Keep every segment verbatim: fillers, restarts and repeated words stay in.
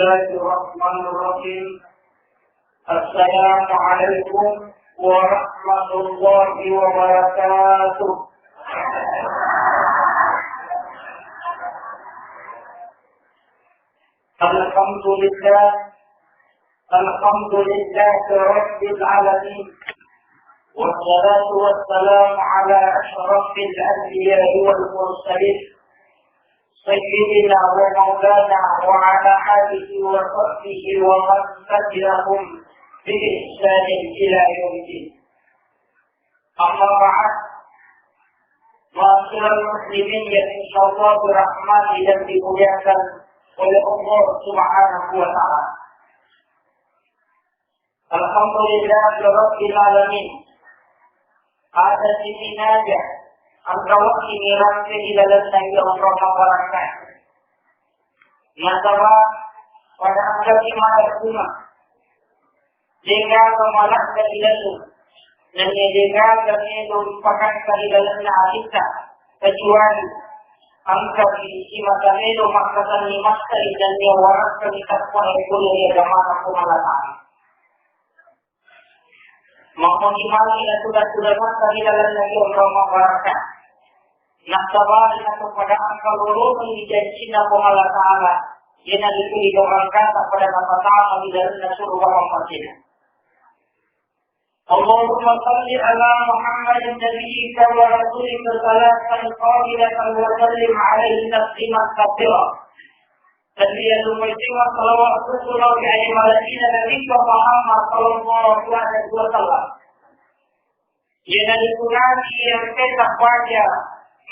بسم الله الرحمن الرحيم. السلام عليكم ورحمة الله وبركاته. الحمد لله. الحمد لله رب العالمين. والصلاة والسلام على أشرف الأنبياء والمرسلين. سيدنا ومولانا وعلى آله وصحبه ومن تبعهم بإحسان إلى يوم الدين. أما بعد، معاشر المسلمين yang insyaallah dirahmati dan dimuliakan oleh Allah Subhanahu wa Ta'ala. Alhamdulillahirabbil alamin. Ada sisi naja, engka wedding nirappe ilalenna iya onrong mabarakka. Nasaba pada engkaki mala bunga, degaga malakka ilalenna, nennia degaga melo ripakakka ilalenna atitta, kecuali engkaki simata melo makkasenni massai nennia warakka ritappa e pole ri agamana Puang Allah Ta'ala. Mammuji-muji natuda-tuda makkari lalenna iya onrong mabarakka. Nassabari nato pada engka loloni jancinna Puang Allah Ta'ala, iyanaritu ri gau engkata pada napatama ri lalenna suruga mammasena. اللهم صل على محمد نبيك ورسولك صلاة كاملة وسلم عليه تسليما كثيرا. Tennia lumai sema salawat sukuru ri ale malakina Nabitta Muhammad sallallahu alaihi wasallam. Iyanaritu nabi iya engkae tabbaja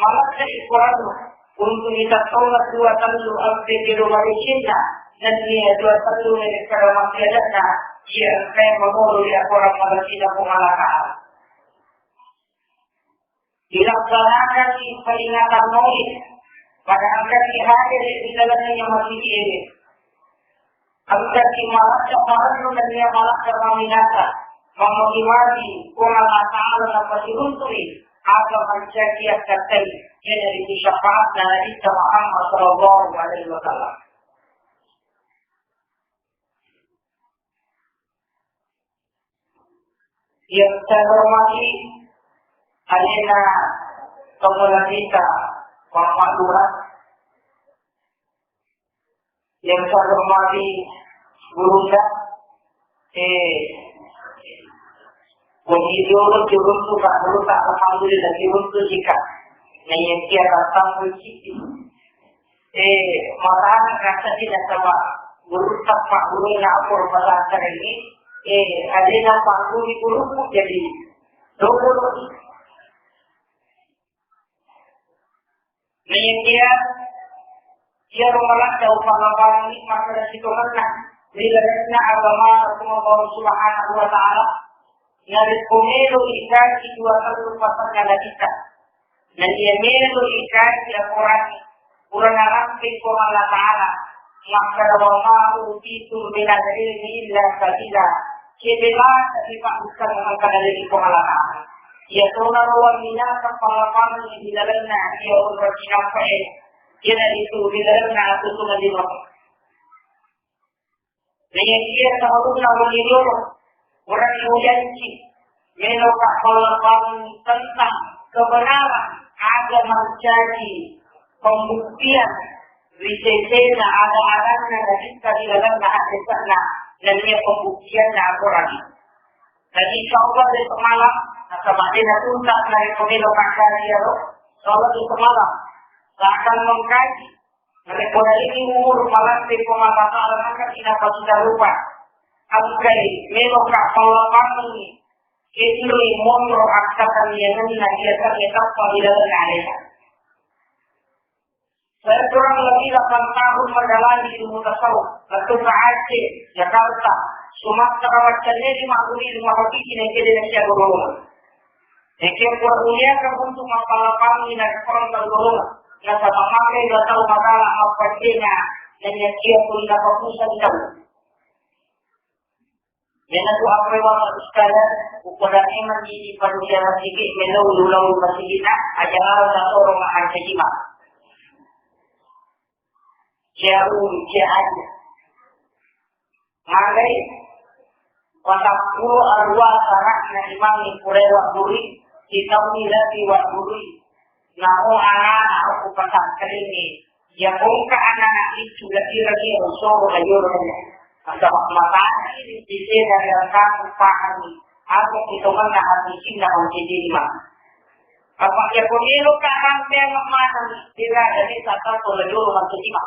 malakkai Quranna untu' itattona dua tellu ampe kedo madecenna, nennia dua tellu narekko massiade'na iya engkae mamolo ri akorang malakina Puang Allah Ta'ala. Dilaksanakanni peringatan Maulid pada engkaki hadere ri lalenna iya masigi ede. Engkaki malakka parellu nennia malakka maminasa, mammuji-muji Puang Allah Ta'ala napasiruntui aga mancaji akkattai, iyanaritu syafaatna Nabitta Muhammad sallallahu alaihi wasallam. Yang terhormati alena Kepala Bapak Lurah, yang terhormati gurutta, eh, puji dulu gurutta, Pak Gurutta, alhamdulillah, gurutta jika. Nah, yang dia datang puji. Eh, makanya kata tidak sama gurutta, Pak Guru, lapor pesantren ini, eh, ada yang Pak Guru, guru jadi dulu. Naiyakiya iyaro malakka upalapangengngi makkeda sitongenna ri lalenna agama Puang Allah Subhanahu wa Ta'ala, narekko melo icaji dua tellu pasenna Nabitta, nennia melo icaji akorangnge, pura narampe Puang Allah Ta'ala, makkeda, "Wa ma utitum minal ilmi illa qalila." Cedde manenni pabbusangeng engka naleni Puang Allah Ta'ala. Iyatonaro wamminasa pallapangengngi ri lalenna iya onrong cinampe'e, iyanaritu ri lalenna atuo-tuongeng linoe. Naiyakiya sahurunna wenni riolo, purani mujanci, meloka pallapangengngi tentang kebenaran aga mancaji pembuktian ri sesena ada-adanna Nabitta ri lalenna haddese'na nennia pembuktianna akorang. Dan insya Allah besok malam, nasaba de natuntas narekko melo makkeda iyaro, insya Allah besok malam saya akan mengkaji narekko naini umur malampe Puang Allah Ta'ala engkaki napasitarupang, engkai meloka pallapangengngi kenroi monro akkatenniangenna biasa tappa ri lalenna alena. Saya kurang lebih delapan tahun mendalami ilmu tasawuf. Lettu ke Aceh, Jakarta, Sumatera, macam ini makkuli rumah kopi sini kiri dan siap berlolongan. Nekia pura muliakan untuk masalah kami dan orang berlolongan. Nasaba makkeda tau magala mappaccena, nennia sia pura dapat pusat di dalam. Iyanatu apoé Bapak Ibu sekalian, upada memang di panitia masigi melo ulau masigi'na, aja' aro nasoro mahancaji ma. Cia ulu, cia aja'. Magai, patappulo arua ana'na imangnge purae waggurui, sitammi lebbi waggurui. Namo ana'na okko pesantrengnge, iya ko engka ana'na biccu, latirangi ro soro ajoreng. Nasaba matani ri sisena ri angkangku pahanni, aga kitongenna hatisinna mancajima. Apa iya ko meloka rampeng maneng, ira dari sata to lajoro mancajima.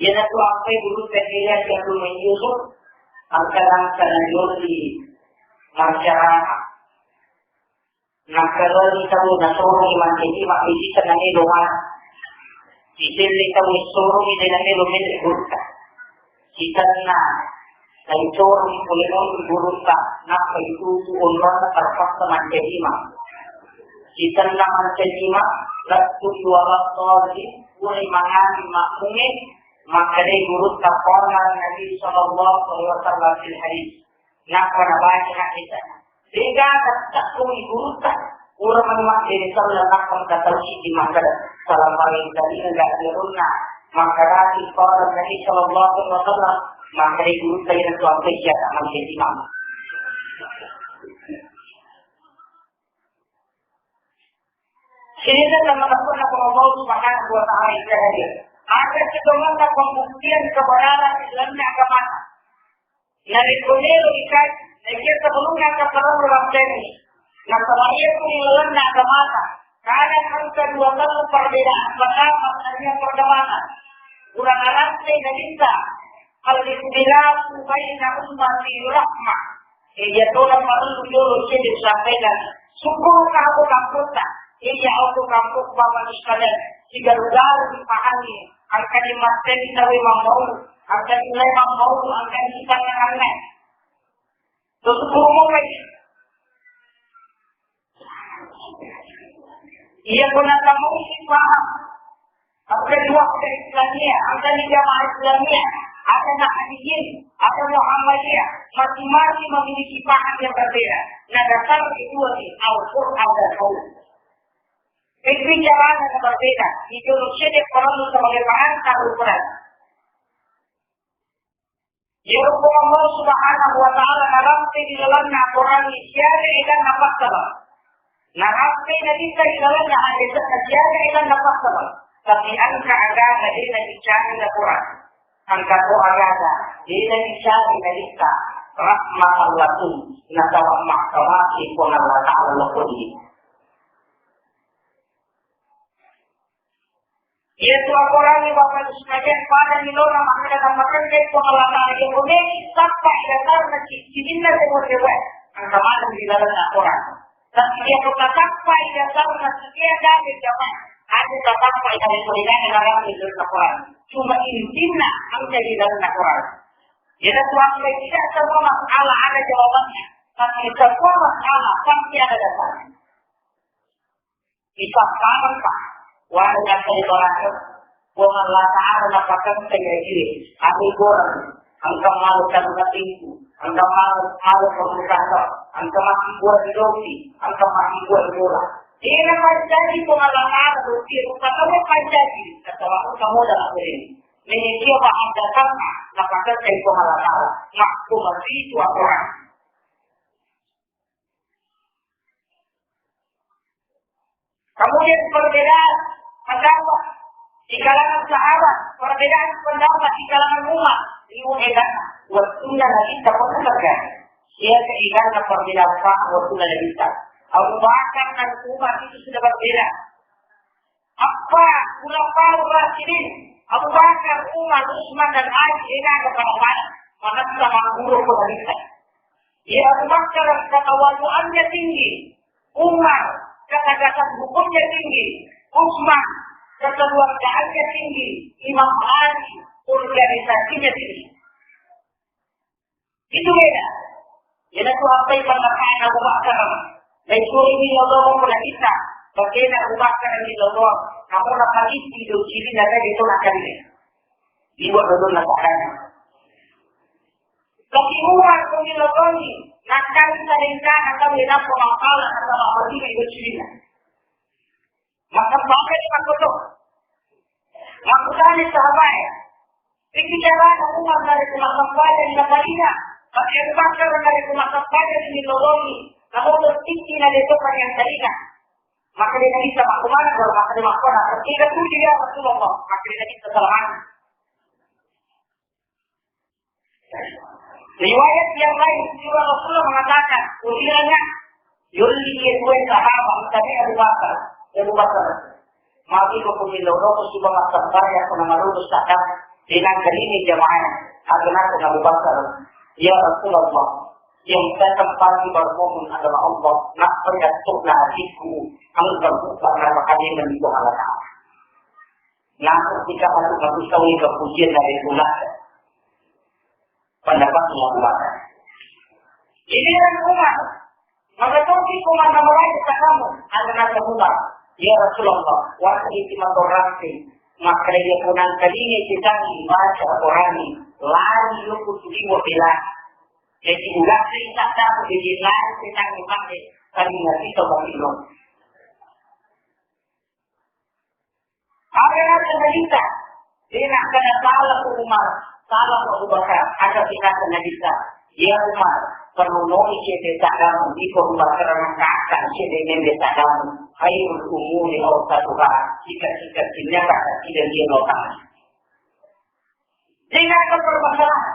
Iyanatu ampai gurutta Ilyasu Abdul Main Yusuf, engka-, engka najoli masyarakat. Nakkaluari tau nasoroi mancajima, mabbisita namelo maneng. Siselle tau soroi de namelo melle gurutta. Sitenna naitoroi pole gurutta, nappa itutu onronna terpaksa mancajima. Sitenna mancajima, lettu ri wala toli, pura mangani makmungnge, makkedai gurutta, qala Nabi sallallahu alaihi wasallam fil hadis. Nappa nabaca hadis. De'gaga takkumi gurutta, pura mani mabbere sallang nappa engka tau siddi makkeda, salamparenta lino gak dirunna, makkedaki qala Nabi sallallahu alaihi wasallam, makkedai gurutta, iyanatu ampai siaga mancajima. Sininna tama-, tamanna Allah Subhanahu wa Ta'ala yang hadir. Ada sebenarnya pembuktian kebenaran di dalamnya agama. Narekko melo ikaji, naekiya sebelumna engka parellu rappengngi. Nasaba iyatu ri lalenna agamata, kadang engka dua tellu perbedaan pendapat tania perkembangan. Pura narappe Nabitta, "Al-ikhtilafu baina ummati rahmah." Iya tona parellu jolo cedde sampaikan. Sukkuruka aku kamputta. Iya aku kampuk Bapak sekalian. Sigaru-garu dipahangi. Engkani matteni tauwe mammau, engkani lai mammau, engkani tanna anne. Terus kurumu lagi. Iya, kuna tamu si paham. Engka dua, ada Islamiyah, engkani jamaah Islamiyah, ada Nahdliyin, ada Muhammadiyah. Masing-masing memiliki paham yang berbeda. Nah, dasar kedua nih, Al-Quran dan Hadis. Itu caranya yang berbeda. Itu manusia dia perlu sebagai pengantar ukuran. Iyaro Puang Allah Subhanahu wa Ta'ala narappe ri lalenna Akorang siaga eganna passala. Narappe Nabitta ri lalenna hadisna siaga eganna passala. Tapi engka agama de' nabicani Akorang. Engka to agama de' nabicani Nabitta. Rahmatan lakum, nasaba makkamaki Puang Allah Ta'ala lokko di. Iyatu akorangnge Bapak Ibu sekalian, pada milona makkeda namakengkai Puang Allah Ta'ala, iya bonegi tappa ri dasarna ciccininna sewa-sewa, engka maneng ri lalenna akorang. Tapi iya ko tatappa ri dasarna setiap gaga jamaah, ada tatappa ri dalam pernikahan dalam ri dalam akorang. Cuma intinna engka ri dalam akorang. Jadi suami tidak semua masalah ada jawabannya, tapi semua masalah pasti ada dasarnya. Isappareng, Pak. Warga Kalimantan, Puang Allah Ta'ala napakengkai ajuwe, anu goreng, engka malu kalu katingku, engka malu, malu kalu kasar, engka mati buah di dosi, engka mati buah di bola. Dena mancaji Puang Allah Ta'ala dosi, rupa kamu mancaji, kata waktu kamu dalam diri. Menyekio bahan dasarnya, napakengkai Puang Allah Ta'ala, makku mati itu aturan. Kemudian perbedaan pendapat di kalangan sahabat, perbedaan pendapat di kalangan umat, riwayat wettunna Nabitta pernah terjadi. Siaga eganna perbedaan paham wettunna Nabitta. Abu Bakar dan Umar itu sudah berbeda. Apa khulafaur rasyidin, Abu Bakar, Umar, Utsman, dan Ali, egaga pada-pada. Manessa makkuro ko Nabitta. Iya Abu Bakar ketawaduannya tinggi, Umar ketegasan hukumnya tinggi, Utsman kekeluargaannya tinggi, Imam Ali organisasinya tinggi. Itu beda. Iyanatu apa yang mengatakan Abu Bakar. Dan itu ini Allah Ta'ala kita. Bagaimana Abu Bakar ini Allah. Kamu nak itu ciri dari itu akan ini. Ibu betul nak akan. Tapi Umar pun dilakukan. Nakkan kita rencana kami nak pemakalan atau apa ini itu ciri. Maka bangga di makoto. Makkutana sahabae, "Piki carana Umar narekko massempajang napalinga, tapi Abu Bakar narekko massempajang milolongi, namoto sikki na deto paniang talinga." Makkeda Nabitta, "Makkumana guru?" Makkeda, "Makkeda, tiga tujuh ya Rasulullah." Makkeda Nabitta, "Salamana." Riwayat yang lain, Rasulullah mengatakan, "Usilanya, yolli ye dua sahabat, tadi Abu Bakar, Abu Bakar. Mati ko kumilolo ko suba massempajang ko namarudus takkan, tenang kalini jamaah." Agena ko Abu Bakar, "Ya Rasulullah, yang saya tempati bermohon adalah Allah, nak penyatuh nasiku, angkat bukan nama kalian di Tuhan Allah." Langsung kita masuk manusia ke pujian dari Tuhan. Pendapatnya Abu Bakar. Giliran Umar, maka toki Umar namaraja kamu, ada nasa Umar, "Ya Rasulullah, waktu itu matorasi, maka dia punang telinga kita baca Quran, lari yuk kusuliwa bela." Jadi, ulah cerita kamu, jadi lari kita pakai telinga kita bagi. Aga naseng Nabitta, de nakkeda sala ko Umar, sala ko Abu Bakar, aga naseng Nabitta, "Ya Umar, penunoi cedde tagamu, iko Abu Bakar mengkakak cedde nende tagamu, khairul umuri awsatuha, cita-cita sinyata tidak dia lokal." Jadi, ada permasalahan.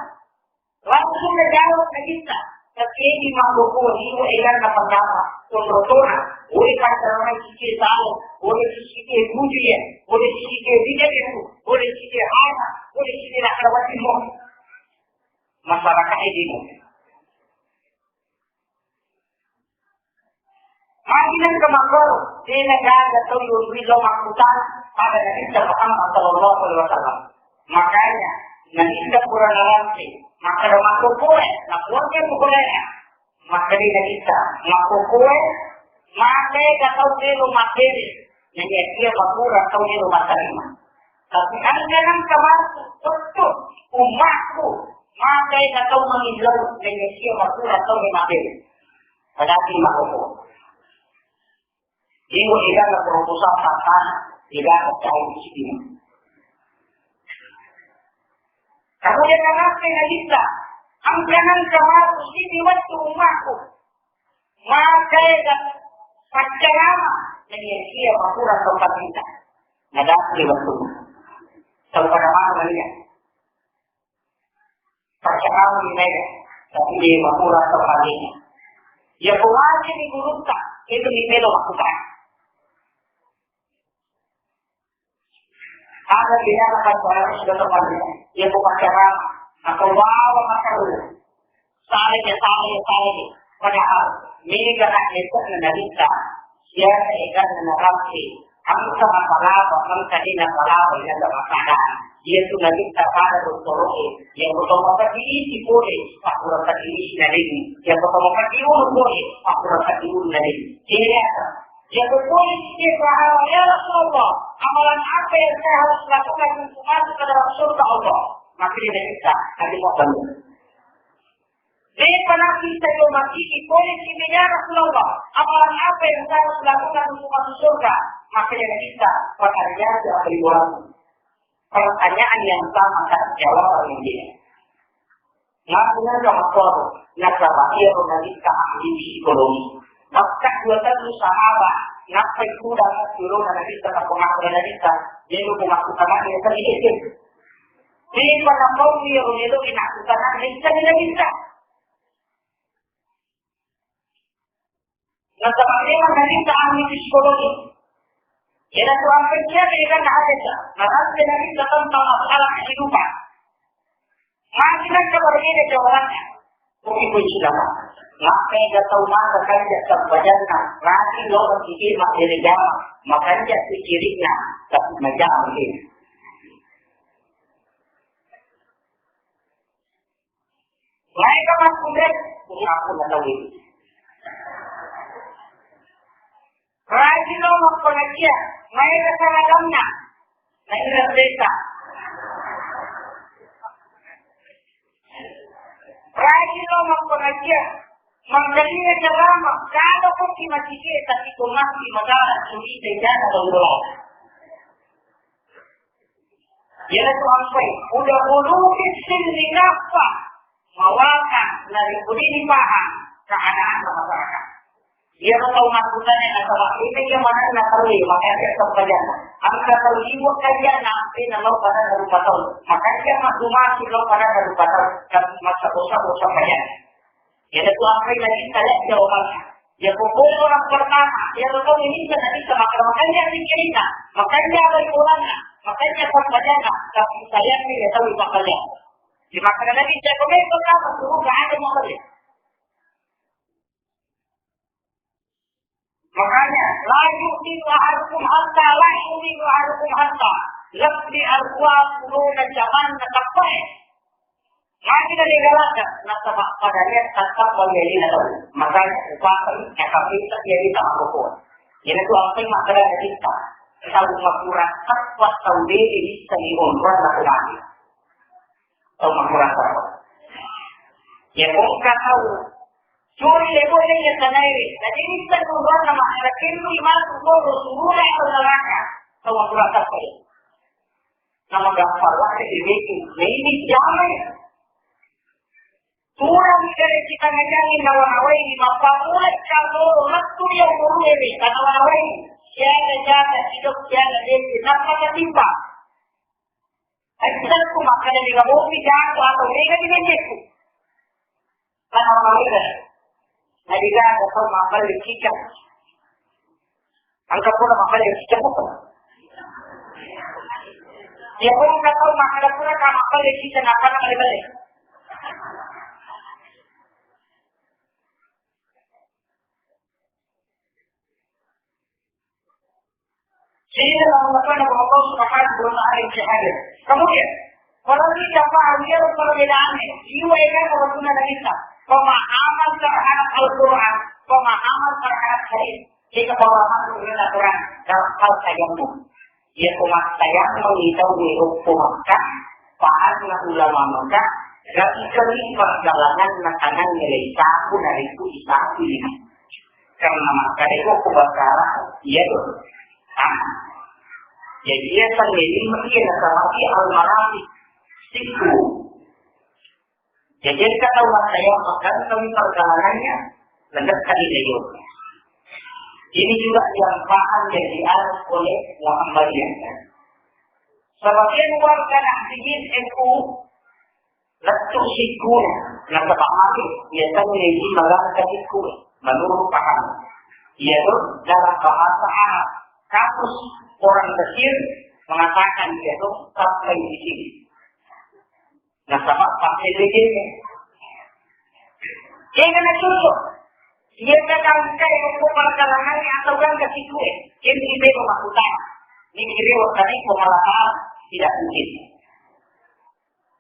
Langsung najawab Nabitta, "Tapi di makkokko liwe eganna pertama, konrotona, woi pacaramai sike tau, woi sike buju ya, woi sike bijak ya, woi sike hana, woi sike nakarawatimmo." Masyarakat ini. Magi nengka makkoro, tena gaga tau yolui lao makkutana pada Nabitta Muhammad sallallahu alaihi wasallam. Makanya, Nabitta pura narampe, makkeda makkokkoe, nakuakke pokoknya. Makkeda Nabitta, "Makkokkoe, maka ega tau melo mabbere, nanya sia makurang tau melo mattarima. Tapi engka nengka matu, betul, ummakku, maka ega tau mangillau, nanya sia makurang tau melo mabbere." Padahal makkokkoe. Ibu tidak ada proposal tanpa tidak ada tahu di sini. Kemudian nanti Nabitta, "Angkanan kemarin sini waktu ummakku, maka ega pacarama dengan dia makurang tempat kita." Nah, datang di waktu. Tempat mana dia? Pacaramai mega, tapi de makurang tempat ini. Ya, kuaji di gurutta, itu di melo makkutana. Ada di dalam pacaran sudah tempat ini. Ya, ku pacaran, atau bawa makan dulu. Salai, salai, salai. Padahal mega na esso na Nabitta, siaga eganna narappi, engka masalaba, engka de nasalaba, iyana makkada. Iyatu Nabitta pada dottoro'e, iyako to mapeddi isi pole, makkurang peddi isi nadengngi. Iyako to mapeddi ulu pole, makkurang peddi ulu nadengngi. Jadi apa? Iyako pole isi sahabat, "Ya Rasulullah, amalan apa yang saya harus lakukan untuk masuk ke dalam surga Allah?" Maka dia Nabitta, "Hadi mau." Depa nakkita yo mati pole sibe, "Ya Rasulullah, amalan apa yang saya harus lakukan untuk masuk surga?" Maka dia kita, "Pertanyaan yang kedua, pertanyaan yang sama, kan jawaban yang dia." Langsung aja motor, nasaba iya ro Nabitta ahli psikologi. Maka dua satu sahabat, nappai kuda surona Nabitta, pengakuan Nabitta, dia lu pengakuan dia tadi itu. Depa napau iya ro melo ina kutana Nabitta, Nabitta. Nasaba memang Nabitta ahli psikologi. Iyanatu ampe dia dengan hadis. Narampe Nabitta tentang masalah kehidupan. Magi nengka berbeda jawabannya. Oke, kunci lama. Maka yang tau maka kanja sampajanna, nanti lo berpikir mak dari jama, makanya pikirnya, tapi macam ini. Maega makkutana, aku na tau ini. Rajin lo makkonacia, maega saragamna, naira desa. Rajin lo makkonacia, mangkalinga ceramah, kada koki masigi, tapi ko mati magala curi dejana lo. Iyanatu ampai, udah bulu fis silmi kaffah, mawaka narikudini paham keadaan masyarakat. Iyaro tau makkutana nasaba ini dia manenna terli, makanya dia sempajanna. Angka terliwat kaya nampe na lo pada rupa tau. Makanya dia masuk masuk lo pada rupa tau. Dan masa bosa bosa payah. Iyanatu ampai Nabitta jawabanna. Iya ko pole orang pertama, iya ko ini Nabitta maka makanya pikirinna, makanya baik orangna, makanya sampajanna, tapi sayangnya dia tahu makanya. Di maka Nabitta ko pertama suruh ada makanya. Makanya, la yu'minu ahadukum hatta, la yu'minu ahadukum hatta. Lebbi arua pulona jamanna tappae. Magi na degalaka, nasaba pada dia tetap menjadi na tau. Makanya, upah, ya, tapi tak jadi tak apa pun. Jadi tu apa yang masalah kita? Tau makurang, apa tau diri, bisa diomong, atau mati. Tau makurang, apa? Ya, kok nggak tahu? Suri lebo'na iya tanaewe, nadennitta nurana makkarakenni matu toro suruna atau neraka, tau akurang tappai. Namagappalase deweku, na ini jamai. Turang dari kita ngajangi nawa-nawaini, mappamula kalo lettu iya umuruewe, tanawa-nawaini. Siaga jaga sidok, siaga dede, nappa tatimpa. Aisyah ku makkeda, "Mega mopi jago atau mega di bendeku?" Kan apa mega? Nah, di jago kau makan di cicak. Angkat pula makan di cicak bukan? Ya, kau nggak tahu makan pula kau makan di cicak, apa nama di balik? Sehingga Allah Subhanahu wa Ta'ala yang hadir. Kemudian, kalau kita paham dia perbedaannya, jiwa yang harus guna kita. Pemahaman terhadap Al-Quran, pemahaman terhadap hadis. Jika pemahaman terhadap Quran dalam hal tayamum. Iya, pemahaman tayamum itu okko Makkah, pahanna ulama Makkah, gak bisa nih perjalanan makanan nilai sapu dari itu isapu ini. Karena makkadai ko kubakara, iya tu. Ah. Jadi, iya sendiri mungkin sama si almarhum siku. Jadi, kata orang saya makan kami perjalanannya, benar kali dia. Ini juga yang paham yang diarah oleh Muhammadiyah. Sebagian warga Nahdliyin N U lettu sikkue, nasaba magi biasanya ini melangkah sikkue, menurut paham. Yaitu dalam bahasa Arab, kamus orang Mesir mengatakan yaitu sampai di sini. Nasaba pakai begini. Ini na cocok. Iya, kadang kayak mau perkalangan atau kan ke situ, eh. Ini beda maksudnya. Ini kiri tadi pengalaman tidak mungkin.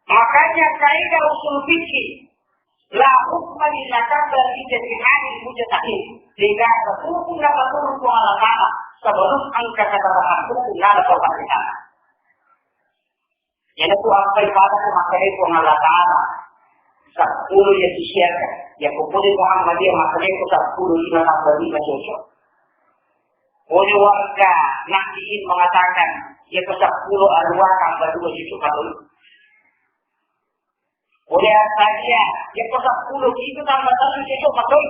Makanya kaidah usul fikih, la hukma lil mutaba'il mujtahid. Tidak ada hukum yang menurut Allah Ta'ala sebelum engkau katakan hukum dalam Allah Ta'ala. Jadi tu apa ibadah tu makanya Tuhan Allah Ta'ala. Sepuluh ya sisiakan. Ya kumpulin Muhammadiyah makanya itu sepuluh lima tambah lima cocok. Oleh warga Nahdliyin mengatakan, ya ke sepuluh arwah tambah dua cocok betul. Oleh Asadiyah, ya ke sepuluh itu tambah satu cocok betul.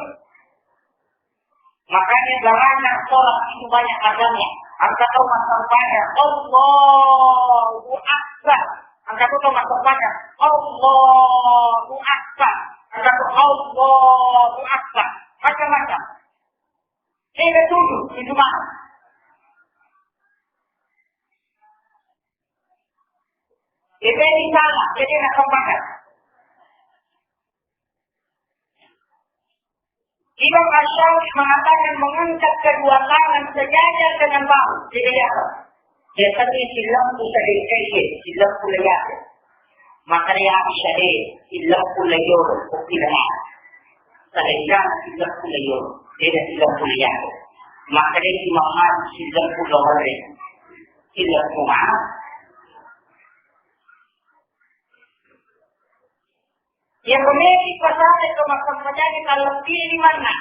Makanya gerakan sholat itu banyak macamnya. Engka tau massempajang, Allahu Akbar. Engka tau massempajang, Allahu Akbar. Engka tau, Allahu Akbar. Macam-macam. Saya tujuh, tujuh mana? Jadi salah, jadi nak sempajang. Imam Asy-Syafi'i mengatakan mengangkat kedua tangan sejajar dengan bahu. Jadi apa? Biasanya silaku tadi kaiye, silaku leyak. Maka dia Aisyah deh, silaku leyor, kopi lemak. Sehingga silaku leyor, dia silaku leyak. Maka dia Imam Malik silaku lore, silaku mah. Iya, pemilih pasal itu makan menjadi kalau pilih mana?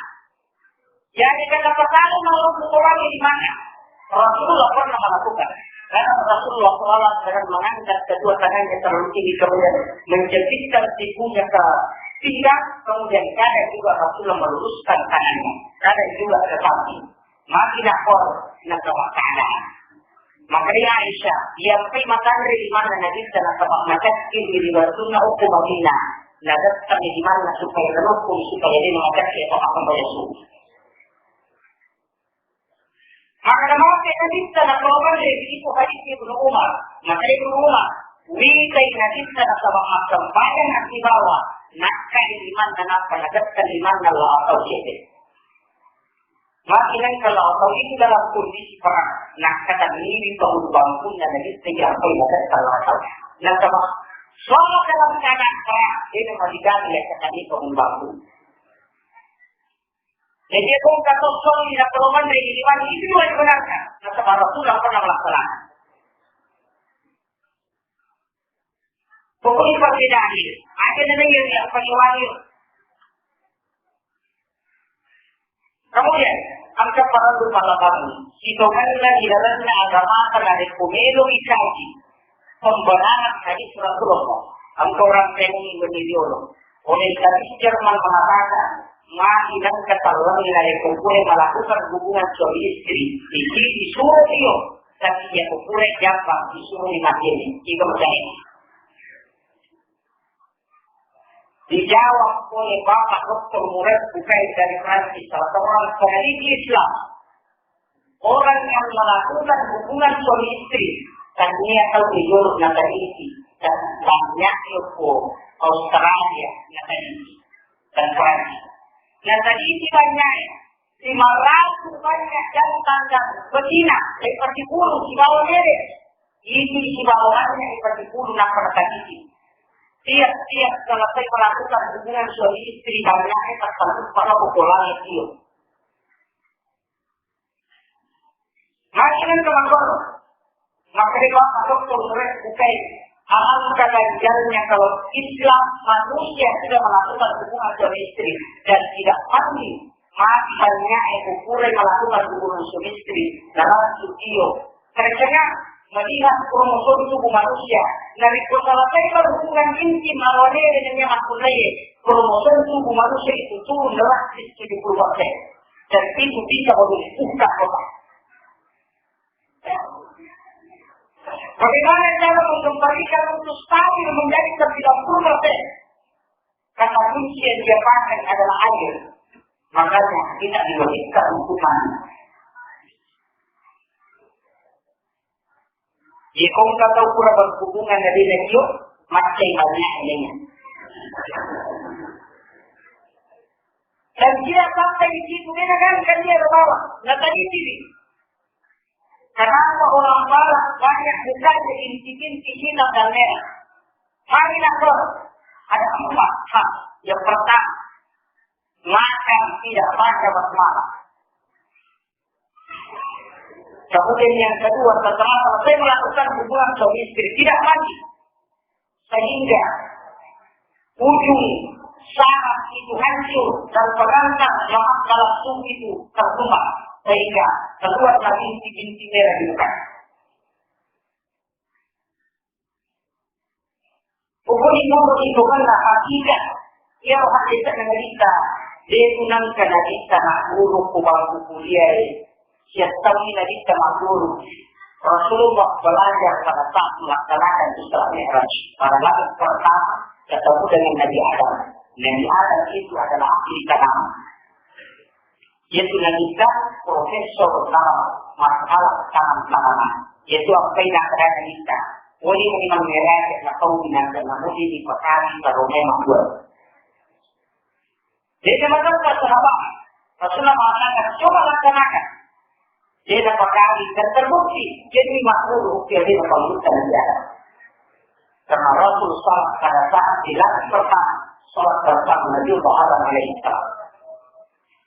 Jadi kata pasal mau orang di mana? Rasulullah pernah melakukan. Karena Rasulullah sallallahu alaihi wasallam mengangkat kedua tangannya terlalu tinggi, kemudian menjepitkan sikunya ke pinggang, kemudian kadang juga Rasulullah meluruskan tangannya, kadang juga ke samping. Magi nakor nasaba keadaan. Makkedai Aisyah, iyappai matanre limanna Nabitta nasaba macakkiri ri wettunna okko Madinah, nadettami limanna supaya narukkui, supaya de' namacakki atau mappambaja subuh. Maka namakke Nabitta napolokeng ri iko hadis Ibnu Umar. Maka Ibnu Umar, witai Nabitta nasaba massempajang sibawa nakkai limanna nappa nadetta limanna lao tau cedde. Maka nengka lao tau itu dalam kondisi perang, nakkatanniwi pahulu bangkunna Nabitta iyappai nadetta lao tau. Nasaba selama dalam keadaan perang, de' namadigang yakkatanni pahulu bangku. Jadi, engka to soli napolokeng ri limanna itu dua dibenarkan. Nasaba Rasulullah pernah melaksanakan. Pokoknya perbedaannya, ada namanya yang paling wajib. Kemudian, engka parellu pallabang. Sitongenna di dalamnya agama kan ada pemelo dikaji. Pembenaran hadis Rasulullah. Engka orang pengen menjadi orang. Oleh hadis Jerman mengatakan, mati dan keterlaluan dari kumpulnya melakukan hubungan suami istri. Jadi disuruh dia, tapi dia kumpulnya gampang disuruh dimatikan. Itu percaya. Dijawab oleh Bapak Doktor Murat Bukai dari Prancis, salah seorang peneliti Islam. Orang yang melakukan hubungan suami istri, tania tau jujur na teliti, dan banyak ko Australia na teliti, dan Prancis. Na teliti banyak, lima ratus banyak jantan dan betina, lepas diburu, dibawa bebek. Itu sibawa banyak lepas diburu, na teliti. Tiap-tiap selesai melakukan hubungan suami istri, banyaknya tertarik pada potongan itu. Makin ke Magor, maka dia Bapak Doktor Murat Bukai, alangkah ganjalnya kalau Islam manusia sudah melakukan hubungan suami istri dan tidak mandi, mati banyak yang kukurai melakukan hubungan suami istri, dalam video. Karena melihat kromosom tubuh manusia, dari selesai berhubungan intim awalnya dengan yang aku kromosom tubuh manusia itu turun drastis tujuh puluh persen. Dan itu bisa membuka kota. Bagaimana cara mengembalikan untuk stabil menjadi sembilan puluh persen? Kata kunci yang dia pakai adalah air. Makanya kita diwajibkan untuk mandi. Jika engka tau pura berhubungan dari radio, macai banyak ini. Dan dia sampai di situ, dia kan, kan dia bawa, nggak tadi sini. Kenapa orang barat banyak bukannya inti-inti hitam dan merah? Mari nak, ada empat hal. Yang pertama, makan tidak baca basmalah. Kemudian yang kedua, setelah selesai melakukan hubungan suami istri, tidak mandi. Sehingga ujung saraf itu hancur dan berantak, maka dalam tubuh itu terluka, sehingga keluarlah binti-binti merah di muka. Pokoknya itu itu kan hakikat. Iya, hakikat yang kita dia itu nang kena kita nak buruk kubang kuliah. Siap tahu ini kita nak buruk. Rasulullah belajar pada saat melaksanakan Isra Mi'raj. Pada langit pertama ketemu dengan Nabi Adam. Nabi Adam itu adalah ahli tanam. Yaitu Nabitta profesor dalam masalah tanam-tanaman. Yaitu apa yang ada Nabitta. Oleh memang mereka nak tahu dengan namun ini perkara kalau memang buat. Jadi, teman-teman, sahabat, Rasulullah mengatakan, "Coba laksanakan." Dia dapat kami dan terbukti. Jadi, makhluk dia dapat bukan dia. Karena Rasul salat pada saat di langit pertama, salat pertama Nabi Adam alaihissalam.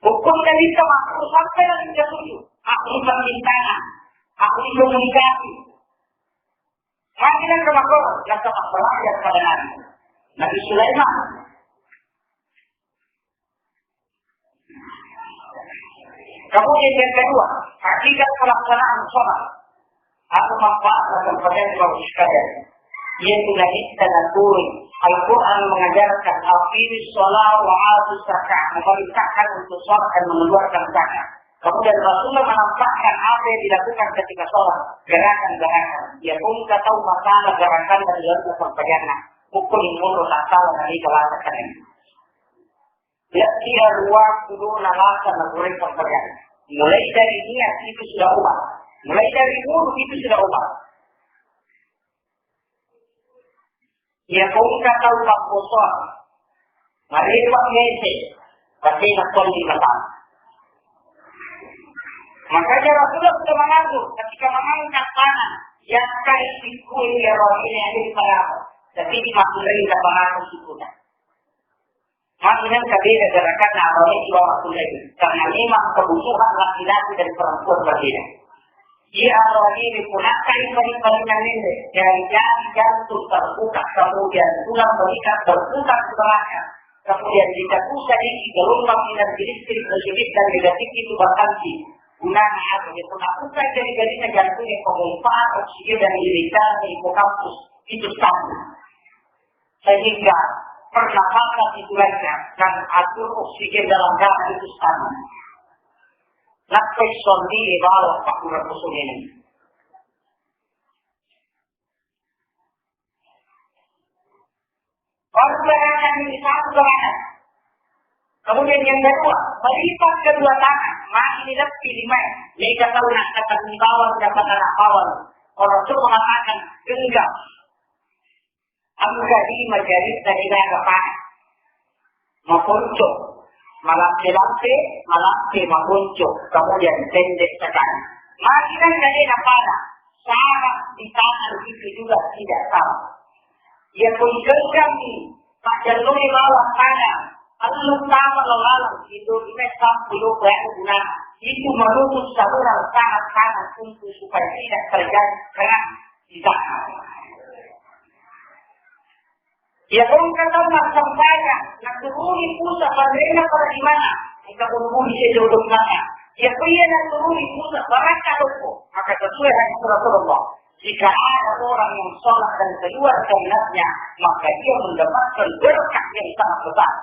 Hukum Nabitta makhluk sampai langit ketujuh. Aku permintaan, aku komunikasi. Hadirin ke makhluk, yang telah belajar pada Nabi. Nabi Sulaiman. Kemudian yang kedua, hakikat pelaksanaan sholat. Apa manfaat dalam perjanjian sekalian? Yaitu Nabi kita turun. Al-Quran mengajarkan aqimis shalah wa atuz zakah, memerintahkan untuk sholat dan mengeluarkan zakat. Kemudian Rasulullah menampakkan apa yang dilakukan ketika sholat, gerakan-gerakan. Dia pun tak tahu masalah gerakan dan dalam perjanjian. Hukum yang menurut asal dari kelas. Letti'e ruang tudona lasa nagureng sampajang. Mulai dari niat itu sudah ubah. Mulai dari wudhu itu sudah ubah. Iya, kau engka tau tapposoang. Marepa mese, tapi nak tolli mata. Makanya Rasulullah sudah mengandung ketika mengangkat tangan, yang kai sikui ya rohini alaihi salam. Tapi di makurai tak mengaku sikuna. Magi nengka beda gerakanna aroe sibawa makkunrai, karena memang kebutuhan laki-laki dan perempuan berbeda. Iya, aroe ini punakkai pari-parinna nende, jari-jari jantung terputar, kemudian tulang belikat berputar ke belakang, kemudian jika susah dikit gelombang energi listrik positif dan negatif itu berhenti. Gunana apa? Dia punakkai jari-jarina jantungnya, pemompaan oksigen dan iritasi hipokampus itu sambung. Sehingga pernapasan itu lancar dan atur oksigen dalam darah itu stabil. Nappai sondi bawang pakkurang kosong ini. Baru gerakan ini satu gerakan. Kemudian yang kedua, melipat kedua tangan, magi lebih lima. Mega tahu nak kata bawang, dapat anak bawang. Orang itu mengatakan genggam. Engka lima jari tadi naga panah. Maponco, malampe-lampe, malampe maponco, kemudian pendek sekali. Magi nengka de napana, syarat di tangan itu juga tidak sama. Iya, pun genggam ni, Pak Jalur bawa tangan, Allu tama lo laleng, itu lima sampulo baru guna. Itu menutup saluran tangan kanan untuk supaya tidak terjadi kerak di tangan. Ya, kau kata masampainya, naturuni pusat panrena pada di mana? Kita pun bisa jodoh mana? Ya, kau iya naturuni pusat baraka loko. Maka sesuai hadis Rasulullah, jika ada orang yang sholat dan keluar keringatnya, maka dia mendapatkan berkah yang sangat besar.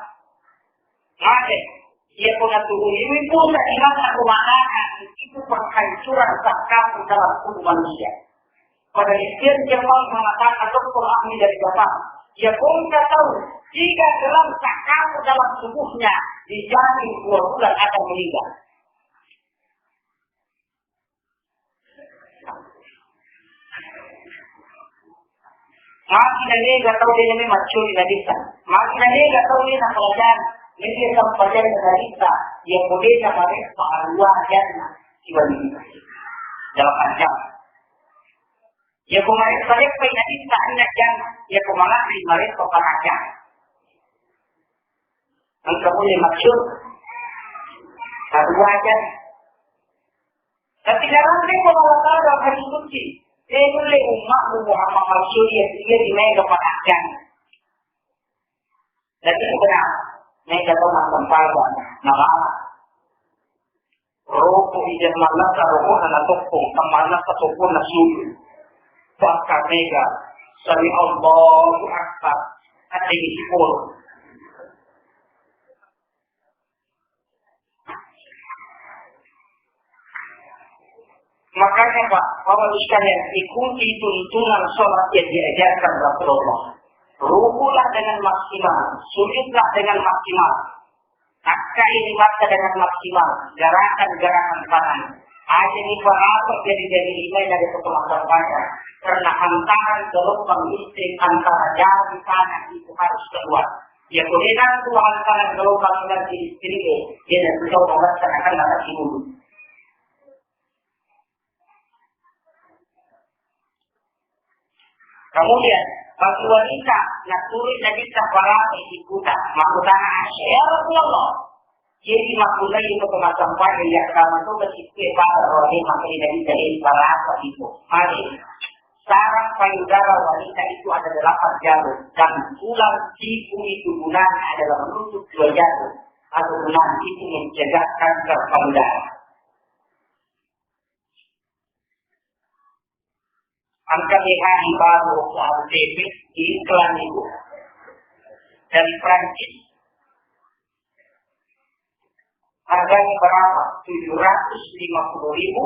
Maka, iya pun naturuni pusat di mana rumah anak itu penghancuran sakamu dalam tubuh manusia. Pada istilah Jepang mengatakan dokter ahli dari Jepang, ya bongkar tahu tiga gram sakamu dalam tubuhnya dijamin dua bulan akan meninggal. Magi na mega tau de na mega maccuri na desa. Magi na mega tau de na pelajari, na mega tau pelajari na desa, ya ko de na mareppa arua janna sibawa dalam panjang. Ya ko mareppa-reppa na desa anna janna, ya ko malari mareppa panjang. Engka mulle maksud. Satu aja. Tapi dalam tempo Allah Ta'ala hadis kunci, de mulle ummatmu Muhammad Rasul ya dia di mega panjang. Jadi benar, mega to massempajang, nama Roko ija mallasa rokona natoppong, mallasa topponna sujud. Pakka mega, sami Allahu Akbar, ate sipolo. Makanya, Pak, Bapak Ibu sekalian, ikuti tuntunan sholat yang diajarkan Rasulullah. Rukulah dengan maksimal, sujudlah dengan maksimal. Takkai limatta dengan maksimal, gerakan-gerakan tangan. Aja ni perasa jadi-jadi lima dari kecamatan Banjar. Karena antara gelombang listrik antara jari tangan itu harus keluar. Ya, kemudian Tuhan tangan gelombang energi listrik, dia dan kita akan akan dulu. Kemudian, bagi wanita, naturui Nabitta barata sikuta, makkutana Aisyah, "Ya Rasulullah, jadi makkutai itu kemasan pada yang kamu tuh ke situ pada rohnya makanya Nabitta ini barata itu." Mari, saraf payudara wanita itu ada delapan jalur, dan tulang siku itu gunanya adalah menutup dua jalur, atau gunanya itu mencegah kanker payudara. Angka B H I baru aku T V di iklan itu dari Prancis. Harganya berapa? Tujuh ratus lima puluh ribu,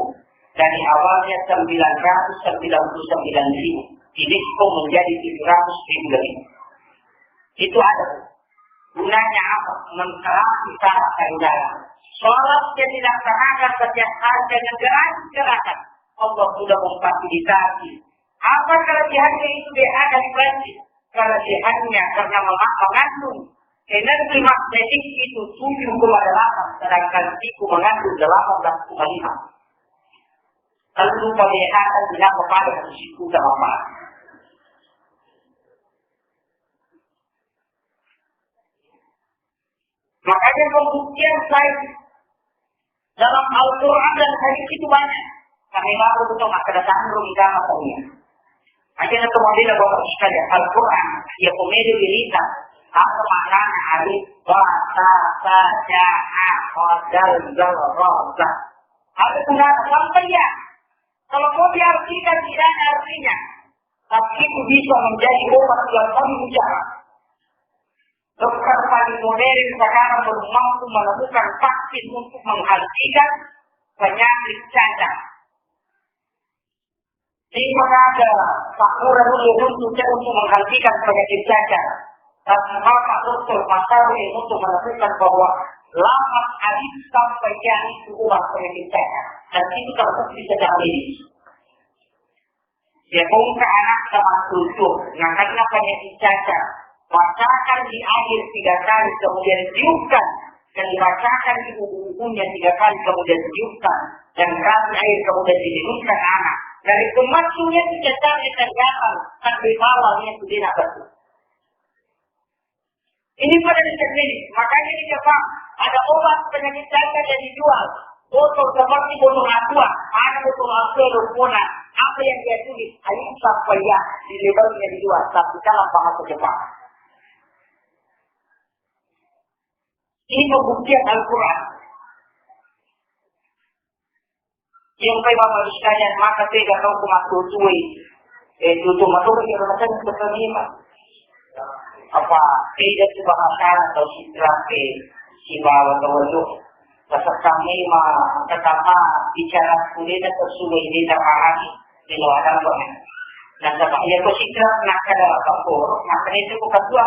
dari awalnya sembilan ratus sembilan puluh sembilan ribu, didiskon menjadi tujuh ratus ribu lebih. Itu ada. Gunanya apa? Mengkerapi salah payudara. Sholat yang dilaksanakan setiap hari dengan gerak-gerakan, Allah sudah memfasilitasi. Apa kelebihannya itu B H dari Prancis? Kelebihannya karena mema-, mengandung energi magnetik itu tujuh koma delapan, sedangkan siku mengandung delapan belas koma lima. Lalu lupa B H kan bilang kepada siku sama. Makanya pembuktian saya dalam Al-Quran dan hadis itu banyak. Kami baru betul maka datang rumah katanya. Aja na to mabela Bapak sekalian, Al-Quran, ya komedi berita, apa maknanya hari, ba, ta, sa, ja, ha, ha, dal, zal, ra, za. Apa gunanya? Sampai ya. Kalau mau diartikan, tidak ada artinya. Tapi itu bisa menjadi obat yang paling mujarab. Dokter paling modern sekarang belum mampu menemukan vaksin untuk menghentikan penyakit cacar. Ini ada sakuran dulu untuk, untuk menghentikan penyakit cacar. Tapi bapak dokter masih untuk menemukan bahwa lama habis sampai dia itu obat penyakit cacar. Dan itu terbukti secara medis. Dia bongkar anak sama tutup, nah, karena penyakit cacar. Bacakan di air tiga kali, kemudian tiupkan. Dan dibacakan di buku-bukunya tiga kali, kemudian tiupkan. Dan kasih air, kemudian diminumkan anak. Dari pemasunya itu cacarnya terdapat, tapi bawahnya itu tidak betul. Ini pada di sini, makanya di Jepang ada obat penyakit cacar yang dijual. Botol seperti botol aqua, mana botol aqua rupona, apa yang dia tulis, air sampai ya, di labelnya dijual, tapi dalam bahasa Jepang. Ini pembuktian Al-Quran. Yang pai Bapak Ibu sekalian, maka tega tau ku mattutui. Eh, tutu matoga kira macam seperti ini, Pak. Apa, tega tu bahasa atau sitra ke sibawa tau itu. Pasal kami ma, pertama bicara kulit atau suwe ini tak paham. Di luar apa? Nah, sama ia tu sitra nak ada apa, nak ada itu bukan dua.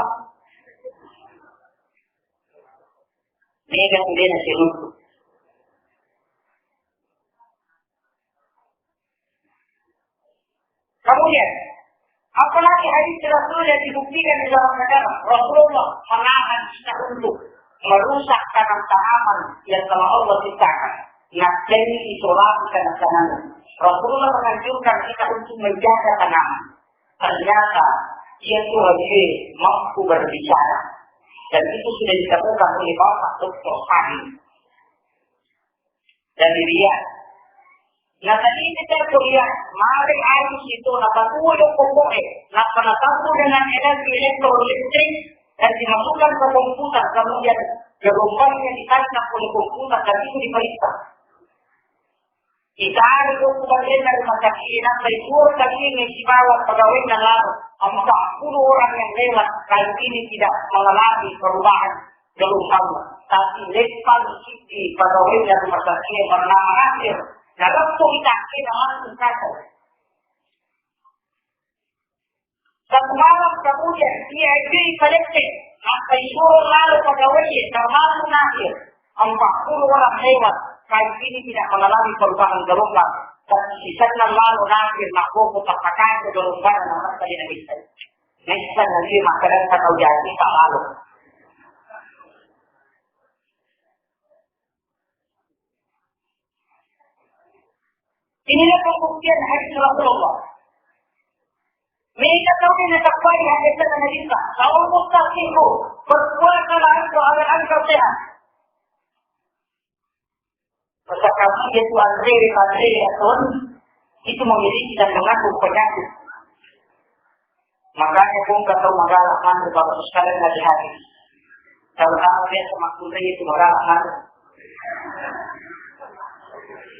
Mega tu de' nasiruntu. Kemudian, apalagi hadis Rasul yang dibuktikan di dalam agama, Rasulullah melarang kita untuk merusak tanam-tanaman yang telah Allah ciptakan. Nah, jadi isolasi tanam-tanaman. Rasulullah menganjurkan kita untuk menjaga tanaman. Ternyata dia tuh lagi mampu berbicara. Dan itu sudah ditemukan oleh Bapak doktor Fahmi. Dan dia, nah, tadi kita kuliah, mari air itu, nah, satu ada pokoknya, nah, karena satu dengan energi elektrolistrik dan dimasukkan ke komputer, kemudian gelombangnya ditangkap oleh komputer dan itu diperiksa. Itaro ko ku bagianna rumah sakit, nappa ituwo tadingngi sibawa pegawainya laro. Empat puluh orang yang lewat kali ini tidak mengalami perubahan gelombang, tapi leppang siddi pegawainya rumah sakit bernama Nasir. Nalettu itakkena langsung kacau. Satu malam kemudian, dia itu ipalette, nappa isuro lalo pegawai, termasuk Nasir. Empat puluh orang lewat, kali ini tidak mengalami perubahan gelombang. Dan sisenna lalo Nasir, makkoko tappakaco gelombang, nampa dia bisa. Nessa nanti makan tak tahu jadi tak lalu. Inilah pembuktian hadis Rasulullah. Mega tau ini tak baik hadis Nabi kita. Kalau mustahil, berpuasa lah itu agar engkau sehat. Masa kamu itu Andre, Andre, ya, Ton? Itu memiliki dan mengaku penyakit. Makanya pun kata masalah mantu kalau sekalian lagi hari. Kalau kamu biasa maksudnya itu masalah mantu.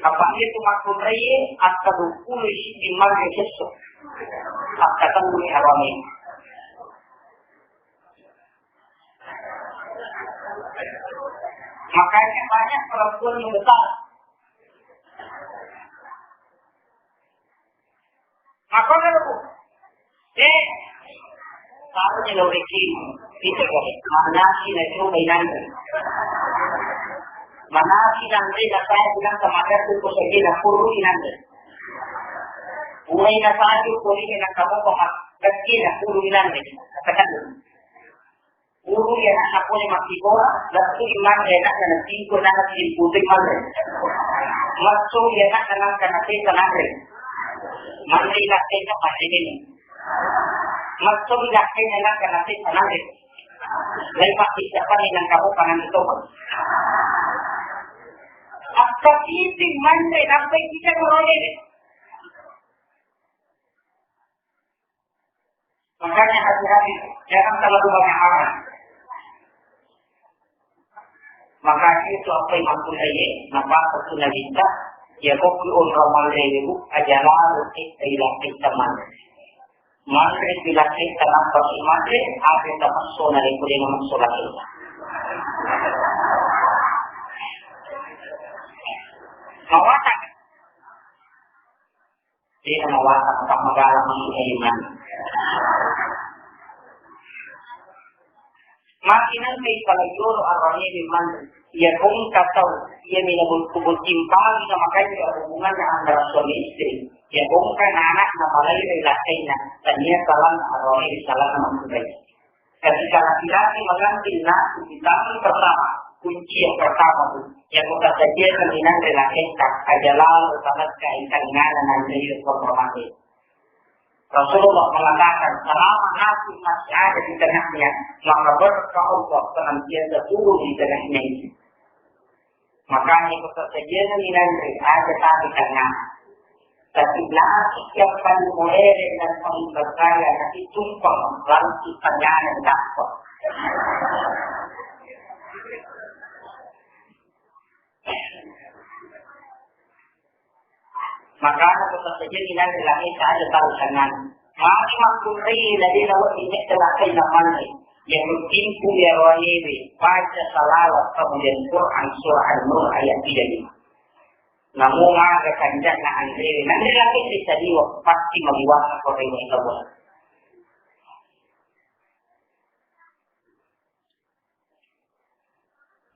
Apa itu makkunraie akka dua puluh isi manre sesso. Akka tellu ni harami. Makanya banyak perempuan yang besar. Makanya lu, eh, tahu ni lo rezeki. Itu kok. Mana sih na itu mainan? Mana sih nanti dapat bilang sama ada tu kok saya nak puru nanti. Mulai na satu kok ini nak kamu kok nak kecil nak puru nanti. Katakan. Purui anakna pole makkibora, lettu'i manre anakna natingko, nana siputu manre. Massoi anakna nangka nasesa nanre. Manre nakkena manre deni. Massoi nakkena nangka nasesa nanre. Lai makkicapani nangka mopa nanre topeng. Akkasiting manre nampai kita merone. Makanya hati-hati, jangan terlalu banyak amal. Makanya itu apa yang aku tanya, kenapa aku Nabi tak, ya kok ke orang malam itu, aja lalu kita hilang kita mana. Mangre bilang kita nampak si mangre, apa yang tak masuk dari kuliah masuk lagi. Mawatan. Tena mawatang tammagala mangkaiman. Makinangngi palajoro arane memang iya kongka tau, iya mina bottu-bottimpang na makanja hubunganna antara suami istri. Iya kongka na anak na malai ri lakkainna, tania salang arane ri salang mangkai. Ketika laki-laki mengambil nasi di tangan pertama, kunci yang pertama tu, yang kota saja minang relasionta, aja lalu sanadka ikan ngana nanti itu kompromasi. Rasulullah mengatakan, selama nasi masih ada di tengahnya, maka berkah Allah senantiasa turun di tengahnya itu. Makanya kota saja minang aja tapi tengah. Tapi laki yang paling modern dan paling bergaya nanti tumpang, lalu kita jangan dapat. Makanya kota saja minang laki saja tahu sangan. Mati makkunrai lagi lalu ini terakhir namanya. Yang penting punya rohiwi, baca salawat, kemudian Quran, surah An-Nur ayat tiga lima. Namu maga kanja'na anrewe, nanre lako sisaliwa, pasti maliwasa koreng ikawa.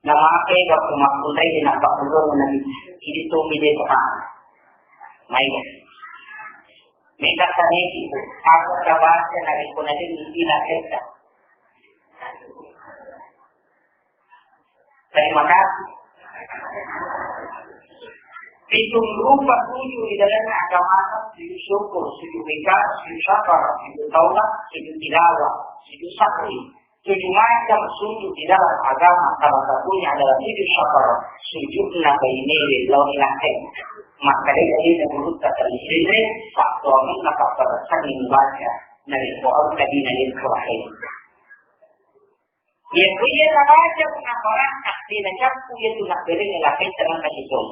Namakai waktu makkunrai di nappa ulung nabi, ini tu mide kepala. Maiga. Mega saneki, aku kabaca nabi kunadin di ila ketta. Terima kasih. Pitung rupa tujuh di dalam agama, sujud syukur, sujud ikhlas, sujud syafaat, sujud taubat, sujud tilawah, sujud syukri. Tujuh macam sujud di dalam agama, salah satunya adalah sujud syafaat, sujudna baine lao ilakai. Maka dari ini guru tak terlihat, satu orang tak terkesan membaca dari Quran tadi dari Quran. Iya, iya, nabaca punna barakka, de nacappu iya tu nabbereng laketta nangka sisong.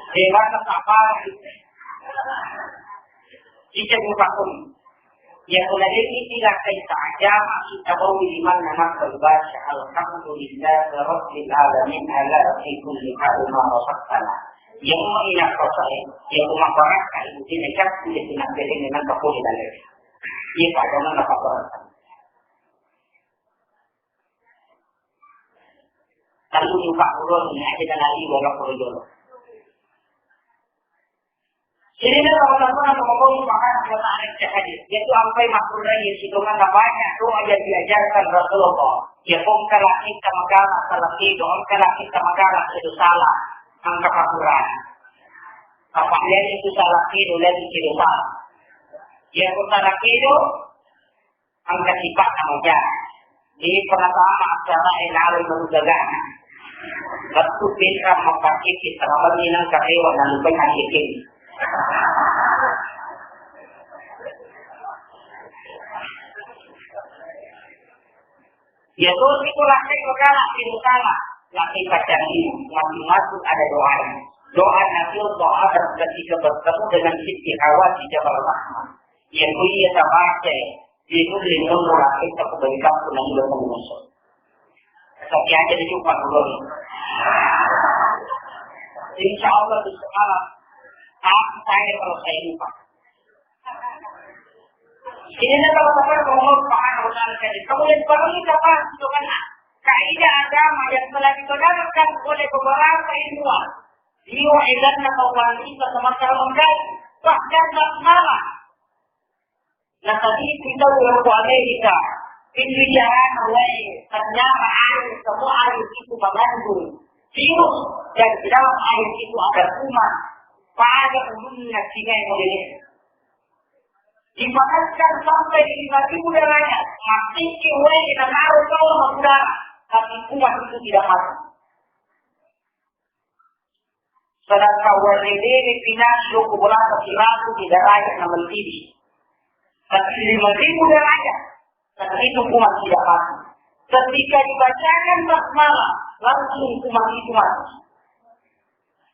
Dewasa sabara. Cicca mupakkung. Iya, punna de ni lakkaita aja, maksudna bawi limanna maka baca, "Alhamdulillahi rabbil alamin, ala fi kulli hal ma razaqtana." Iya, mau ina kosa, iya, mau barakka, iya, cakku, iya, nabbereng nangka pole dalle. Iya, Pak, jangan apa-apa. Tellu mupa ulun, iya, aja dalali, wala pura jolo. Jadi, kalau teman-teman mau makan, kita tarik cek aja. Dia tuh sampai makruh lagi, situ kan banyak doa yang diajarkan Rasulullah. Ya, kok kalau kita makan, salah itu, kalau kita makan, itu salah. Angka pakuran. Apa dia itu salah itu, dan itu salah. Ya, kok salah itu, Engka sipa'na maja. Di pertama acara e nalai baru gagana. Waktu kita memakai kita lawan ini nang karewa nang lupa nang yakin. Ya, terus itu laki perkara, itu salah. Laki pacarnya masing-masing ada doanya. Doa Nabi Allah Adam ketika bertemu dengan Siti Hawa di Jabal Rahmah. Ya, itu iya tabaca. Itu lindung laki tak kebalikan pun yang udah mengusul. Tapi aja di jumpa dulu. Insya Allah di sekolah. Tapi saya kalau saya lupa. Ini adalah salah satu Allah Subhanahu wa Ta'ala. Jadi, kamu yang perlu dapat itu kan kaidah agama yang telah dibenarkan oleh beberapa ilmuwan. Jiwa edanna kawan kita semasa mengkaji. Bahkan basmalah. Nah, tadi kita udah ke Amerika. Itu jalan mulai ternyata air, semua air itu mengandung virus dan di dalam air itu ada kuman. Pada ulunna singa yang model Dipanaskan sampai lima ribu derajat, massingki wae nanaro tau makkudara, tapi kuman itu tidak mati. Sedangkan wae dede pinassu ku bolata siratu di derajat na mentiwi. Tapi lima ribu derajat, tapi itu kuman tidak mati. Ketika dibacakan basmalah, langsung kuman itu mati.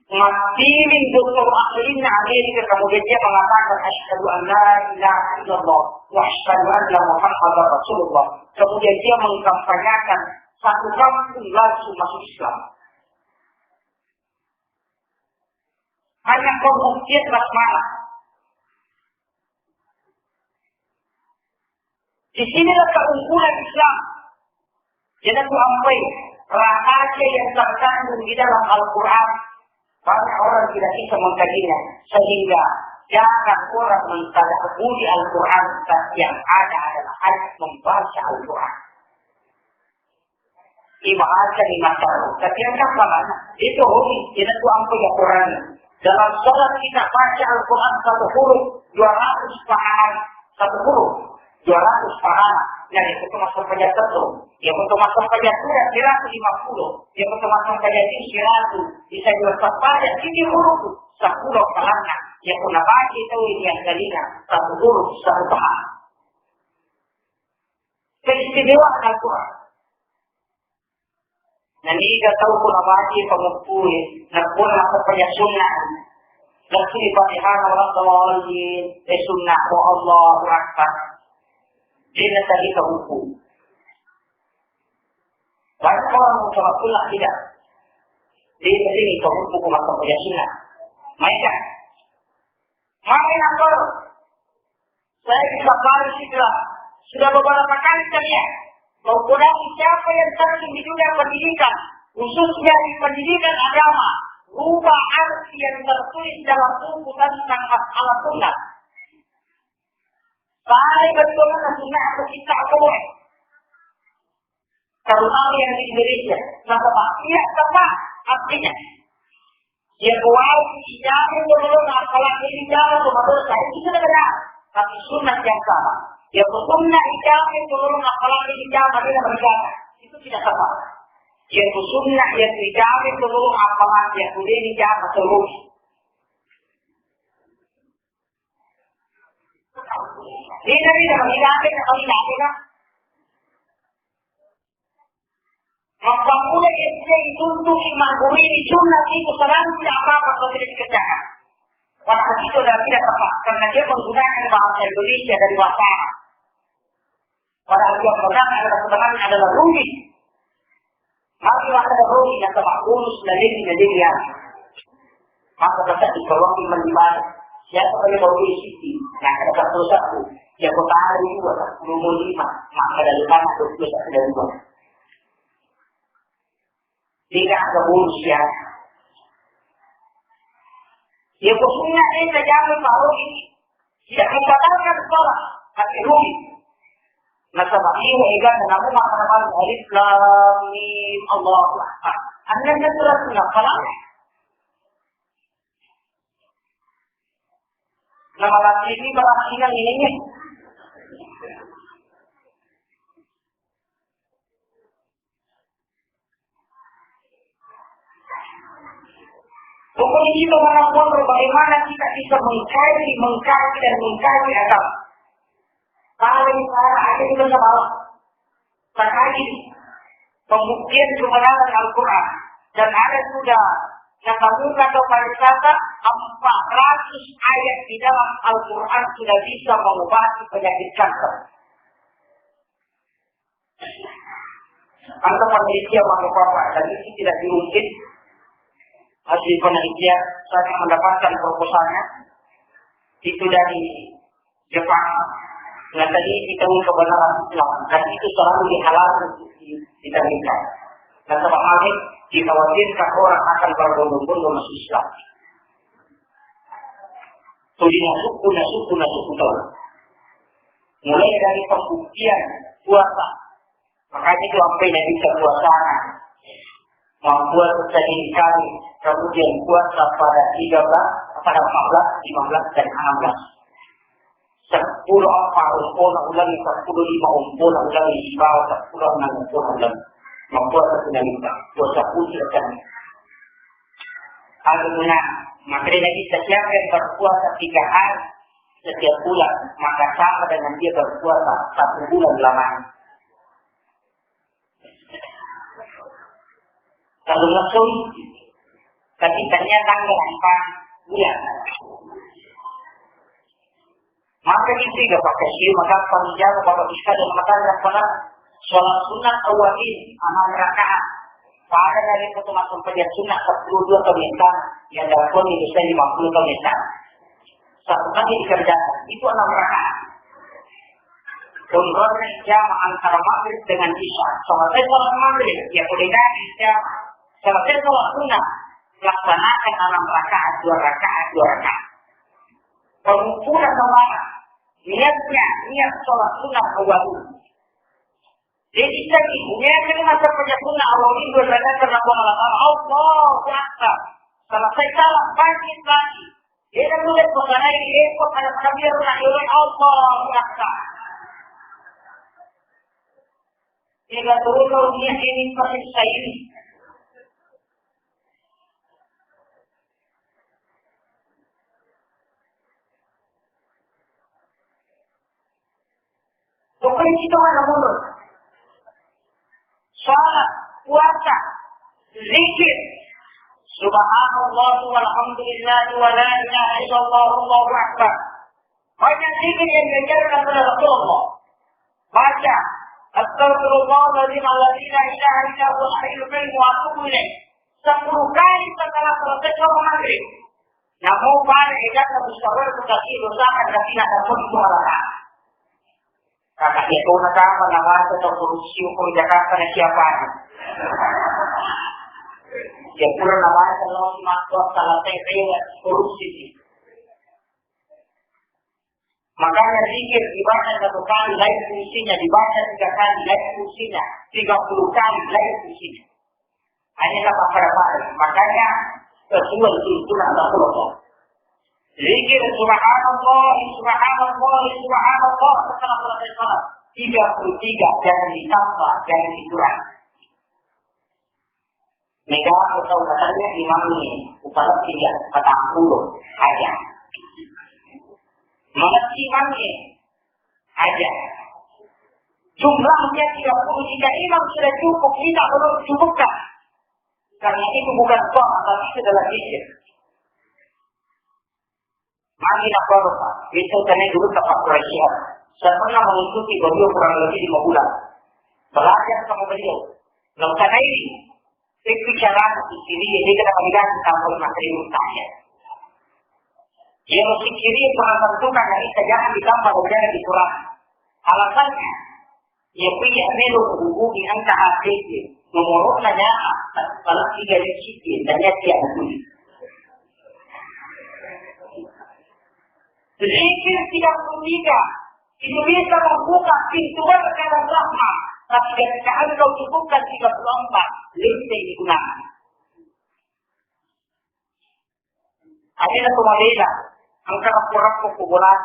Matiwing dokter ahlinna Amerika, kemudian dia mengatakan, "Asyhadu an la ilaha illallah wa asyhadu anna Muhammadar Rasulullah." Kemudian dia mengkampanyakan satu kampung langsung masuk Islam. Hanya pembuktian basmalah. Di sinilah keunggulan Islam. Jadi, aku ampai rahasia yang terkandung di dalam Al-Quran. Banyak orang tidak bisa mengkajinya, sehingga jangan orang mentadabburi Al-Quran, tapi yang ada adalah hanya membaca Al-Quran. Ibahasa di mata. Tapi yang kapan? Itu hobi. Tidak tu ampai Al-Quran. Dalam sholat kita baca Al-Quran satu huruf dua ratus pahala. Satu huruf dua ratus pahala. Yang itu termasuk pajak satu. Yang itu termasuk pajak dua seratus lima puluh. Yang itu termasuk pajak tiga seratus. Bisa juga terpajak tiga huruf. Sepuluh pahala. Yang pernah baca itu yang tadinya satu huruf satu pahala. Keistimewaan Al-Quran. Naniga tau ko nabaca pamukkue, nakkona makkapajang sunnah. Langsung Fatihah, wala dhalin, eh, sunnah, wa Allahu Akbar. Dia tadi pamukku. Banyak orang mencoba pulang, tidak. Dia tadi pamukku, makkapajang sunnah. Mereka. Mari nakor. Saya bisa paling segera. Sudah beberapa kali saya lihat. Menggunakan siapa yang terjun di dunia pendidikan, khususnya di pendidikan agama, rubah arti yang tertulis dalam buku tentang masalah sunnah. Saya betul sunnah atau kita boleh. Terutama yang di Indonesia. Nasaba, iya, tepat artinya. Iya, kuwai ijama tolong, apalagi ijama tu madrasah, itu sudah benar. Tapi sunnah yang sama. Iya, ku sunnah ijama tolong, apalagi ijama tidak berjamaah. Itu tidak tepat. Iya, ku sunnah, iya, ku ijama tolong, apalagi iya, ku deni ijama tolong. Ini dari dalam ijama, dalam ijama. Mappammula S D dituntut manggurui sunnah itu selanjutnya apa-apa kau tidak dikerjakan. Maka itu adalah tidak tepat karena dia menggunakan bahasa Indonesia dari bahasa Arab. Padahal yang benar adalah sebenarnya adalah rugi. Maka ada rugi yang tepat lurus dan ini dan ini ya. Maka tetap dikeluarkan iman ibadah. Siapa yang mau di sisi? Nah, ada satu satu. Siapa tahu juga, sepuluh lima. Maka dari mana tu kita sudah dua. Tidak ada bonus ya. Ya, khususnya ini jangan tahu ini. Tidak membatalkan sholat, tapi rugi. Nasaba iya, ega namu makan alif lam mim Allahu Akbar. Anda kan sudah sudah salah. Nama lagi ini berarti ini. Pokoknya kita mengatur bagaimana kita bisa mengkaji, mengkaji dan mengkaji agama. Kalau cara aja kita salah. Terkait pembuktian kebenaran Al-Quran, dan ada sudah katamuka atau wisata empat ratus ayat di dalam Al-Quran sudah bisa mengobati penyakit kanker. Ada penelitian, Bapak-bapak, dan ini tidak diungkit hasil penelitian, saya mendapatkan proposalnya itu dari Jepang. Nah, tadi kita kebenaran Islam, dan itu selalu dihalalkan di, di kita. Dan sama halnya dikhawatirkan orang akan berbondong-bondong masuk Islam. Tuh, dinasukku, nasukku, nasukku, tahu. Mulai dari pembuktian puasa. Makanya itu sampai Nabi puasa. Mempuasa sedini kali, kemudian puasa pada tiga belas, pada empat belas, lima belas, dan enam belas. Seppulo eppa ompona uleng, seppulo lima ompona uleng, sibawa seppulo enneng ompona uleng. Mempuasa sedini kali, puasa putih dan Al-Quran. Makanya Nabi, siapa yang berpuasa tiga hari setiap bulan, maka sama dengan dia berpuasa satu bulan lamanya. Kalau langsung, tapi ternyata tanggal empat bulan. Maka itu tidak pakai sih, maka panjang, Bapak bisa dan maka yang pernah sholat sunat awalin, enam rakaat. Pada dari satu masuk kerja sunat sepuluh dua tahun minta, yang dapat itu saya lima puluh tahun minta. Satu kali dikerjakan, itu enam rakaat. Kemudian jamaah antara maghrib dengan isya. Selesai sholat maghrib, ya boleh dari jamaah. Selesai sholat sunat, laksanakan enam rakaat, dua rakaat, dua rakaat. Pengukuran kepala, niatnya, niat sholat sunat awalin. Jadi, tadi, niatnya masa punya sunat awalin dua rakaat karena Allah Taala. Allahu Akbar. Selesai salat, bangkit lagi. Dia kan mulai pasanai, eh, kok ada takbir, nak yolong, Allahu Akbar. Dia nggak tahu kalau niat ini pasti saya ini. Pokoknya kita mana mundur. Salat, puasa, zikir. Subhanallah walhamdulillah wa la ilaha illallah wallahu akbar. Banyak zikir yang diajarkan oleh Rasulullah. Baca, "Astagfirullahaladzim alladzi la ilaha illa huwal hayyul qayyum wa atubu ilaih." Sepuluh kali setelah selesai sholat maghrib. Namu pada edatta mustabar kutaki dosa akan kasina namun itu halaka. Kakak dia kau nak apa, nak baca atau korupsi, ukur Jakarta, nak siapa? Ya, pura nak baca, lo si masuk salah tempe, korupsi sih. Makanya zikir dibaca satu kali, lain fungsinya, dibaca tiga kali, lain fungsinya, tiga puluh kali, lain fungsinya. Hanya dapat pada pada. Makanya sesuai tuntunan Rasulullah. Zikir subhanallah, subhanallah, subhanallah setelah selesai salat. Tiga puluh tiga, jangan ditambah, jangan dikurang. Mega tau katanya imamnya, upalaki ya, patang puluh aja. Mengerti imamnya aja. Jumlahnya tiga puluh tiga imam sudah cukup, kita belum cukupkan. Karena itu bukan toa, tapi itu adalah zikir. Magi na kuaro, Pak. Itu tadi dulu tempat Quraisy. Saya pernah mengikuti beliau kurang lebih lima bulan. Belajar sama beliau. Lalu karena ini, itu cara zikir, jadi kita pegang tambah materi saya. Dia zikir pernah tentukan dari jangan ditambah dari Quran. Alasannya, ya, punya melo hubungi angka H P, nomornya nyata, kalau tidak di situ, dan dia tidak. Zikir tiga puluh tiga itu bisa membuka pintu berkah dan rahmat, tapi ketika engkau cukupkan tiga puluh empat, listrik digunakan. Ada tu mabeda, engka rappo-rappo ko bola,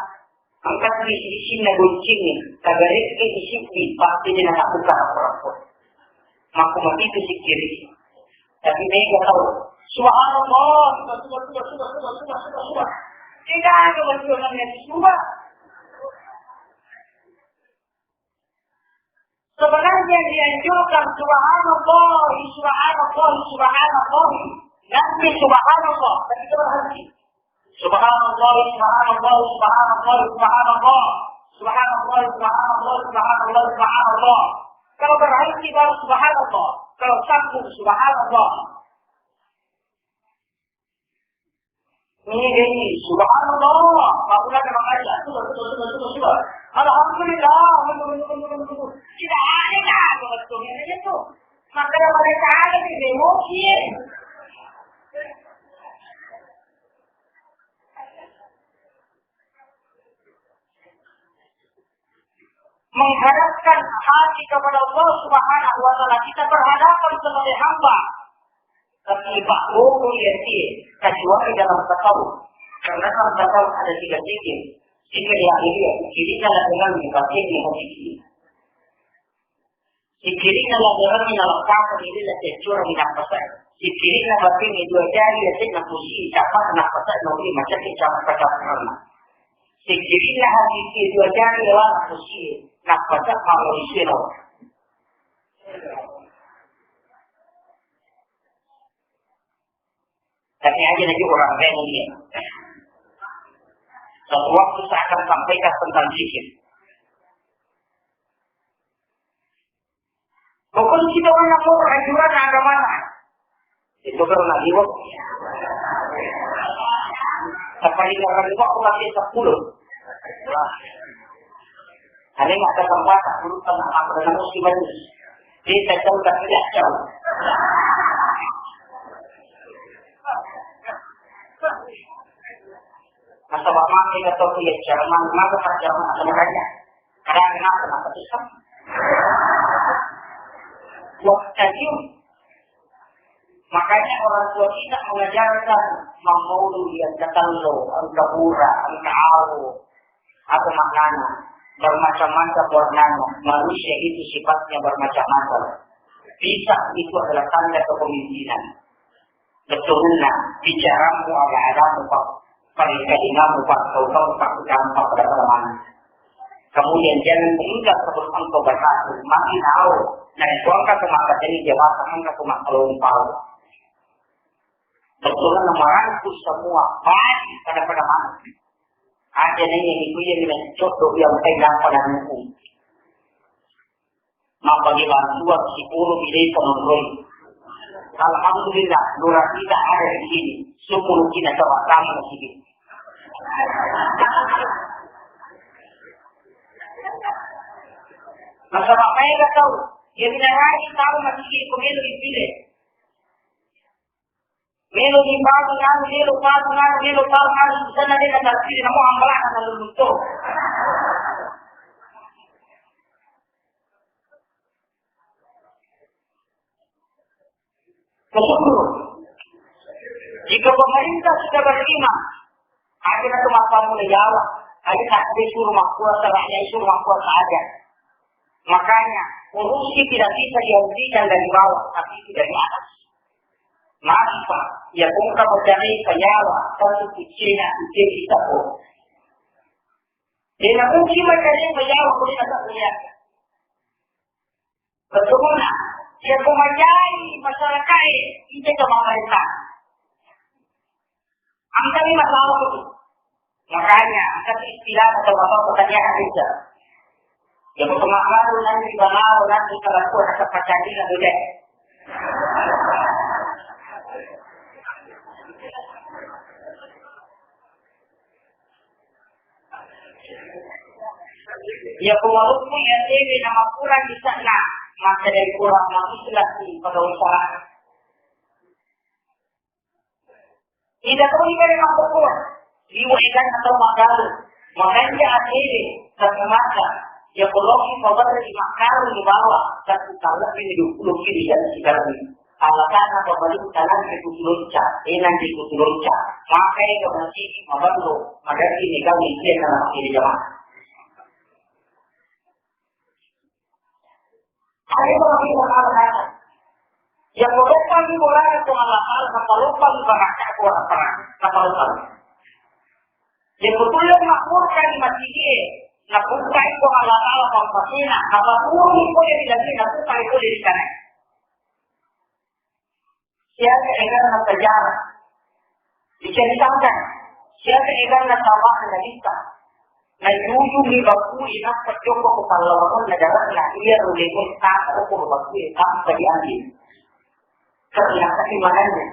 engka tu isi-isinna goncingnge, tagarekke isikki, pasti dia nak buka rappo-rappo. Makku mati tu sikiri. Tapi mega tau. Subhanallah, sudah, sudah, sudah. Tidak ada manusia yang sudah. Sebenarnya Yang dianjurkan subhanallah, subhanallah, subhanallah. Nanti subhanallah, tapi kita berhenti. Subhanallah, subhanallah, subhanallah, subhanallah. Subhanallah, subhanallah, subhanallah, subhanallah. Kalau berhenti baru subhanallah. Kalau sambung subhanallah. Ini, ini, subhanallah. Barulah dia mengajak. Sudah, sudah, sudah, sudah, sudah. Alhamdulillah. Tidak ada dah, betul ini itu. Maka mereka ada di emosi. Mengharapkan hati kepada Allah Subhanahu wa Ta'ala, kita berhadapan sebagai hamba. Tapi Pak Guru ya, kecuali dalam tasawuf. Karena dalam tasawuf ada tiga zikir. Zikir lahiriah, zikirnya dengan batin, hati. Sikkiri'na laberangngi nalakkasa ri lella teccureng nappasa. Sikkiri'na batingnge dua jari yasenna pusi capa nappasa nawi macakki capa-capa. Sikkiri'na hati dua jari yawa pusi nappasa mawari siro. Tapi aja lagi orang lain ini. Suatu waktu saya akan sampaikan tentang zikir. Pokoknya kita orang mau anjuran agama. Itu kan lagi kok. Sampai lima kali kok masih sepuluh. Ada nggak kesempatan dulu kan apa dengan musibah ini? Kita jauh tak jauh. Masa bapak kita tahu dia Jerman, masa Jerman sebenarnya. Kadang kenapa, kenapa susah? Wah, tadi. Makanya orang tua kita mengajarkan mammaulu yang ketello, engka pura, engka awo. Apa maknanya? Bermacam-macam warnanya. Manusia itu sifatnya bermacam-macam. Pisang itu adalah tanda kepemimpinan. Betulna bicaramu, ala-alamu, Pak. Parikalingamu, Pak. Kau tahu, Pak, gampang pada mana. Kemudian jangan meninggal sebelum engkau berhasil. Mati tahu. Nah, itu angka kemaka jadi jawatan angka kemaka lompau. Betulna merangkul semua. Baik pada pada mana. Ada nanya itu yang dengan codok yang pegang pada hukum. Mappake bantuan sipolo bidai penonroi. Alhamdulillah, lurah kita ada di sini. Sepuluh kita coba kamu sini. Nasaba maega tau, iya minaraji tau masigi ko melo dipile. Melo ni bangun anu, melo bangun anu, melo bangun anu, sana de na tasiri namo ambalana na lulunto. Bersyukur. Jika pemerintah sudah berterima, ada na tu mappammula yawa, ada na disuruh makkuasa, rakyat disuruh makkuasa aja. Makanya, korupsi tidak bisa dihentikan dari bawah, tapi itu dari atas. Maka, ya, kongka percaya penyawa, satu kucina, kucing kita pun. Dia nak kunci macam ni, penyawa, boleh tak boleh. Betulna, iya ko majai masyarakae, ita ke pemerintah. Angkani masalah tu. Makanya, angkani istilah atau apa pertanyaan itu. Ya, betul masalah tu nanti bangau, nanti kalau aku rasa percaya lah boleh. Iya, ko maloppo iya tv na makurang di sana, maka dari kurang manusia sih pada usaha. Tidak tahu ini dari makko, di wekan atau makalu, makanya akhirnya satu mata, ya kalau kita berarti makalu di bawah, satu kali ini dua puluh kilo dan sekitar ini. Alasanna pabbalu tanang ri Kutulonca, enang ri Kutulonca. Makai ga masigi maballo, madati ni kami dia na masigi jamaah. Ayo, kalau kita tahu kata, yang melupakan bola itu Allah Taala, sama lupa juga ngajak orang perang, sama lupa. Sebetulnya makmur kan di masjid, Napukkai Puang Allah Ta'ala pampasena, napaturuni pole ri lagi, napukkai pole ri kanae. Siaga eganna sejarah diceritakan, siaga eganna sabana Nabitta. Najujungi bakku inappa jokko ko pallawangenna dare'na, iya ro lemo tata ko bakku tanpa diambil. Ternyata imanannya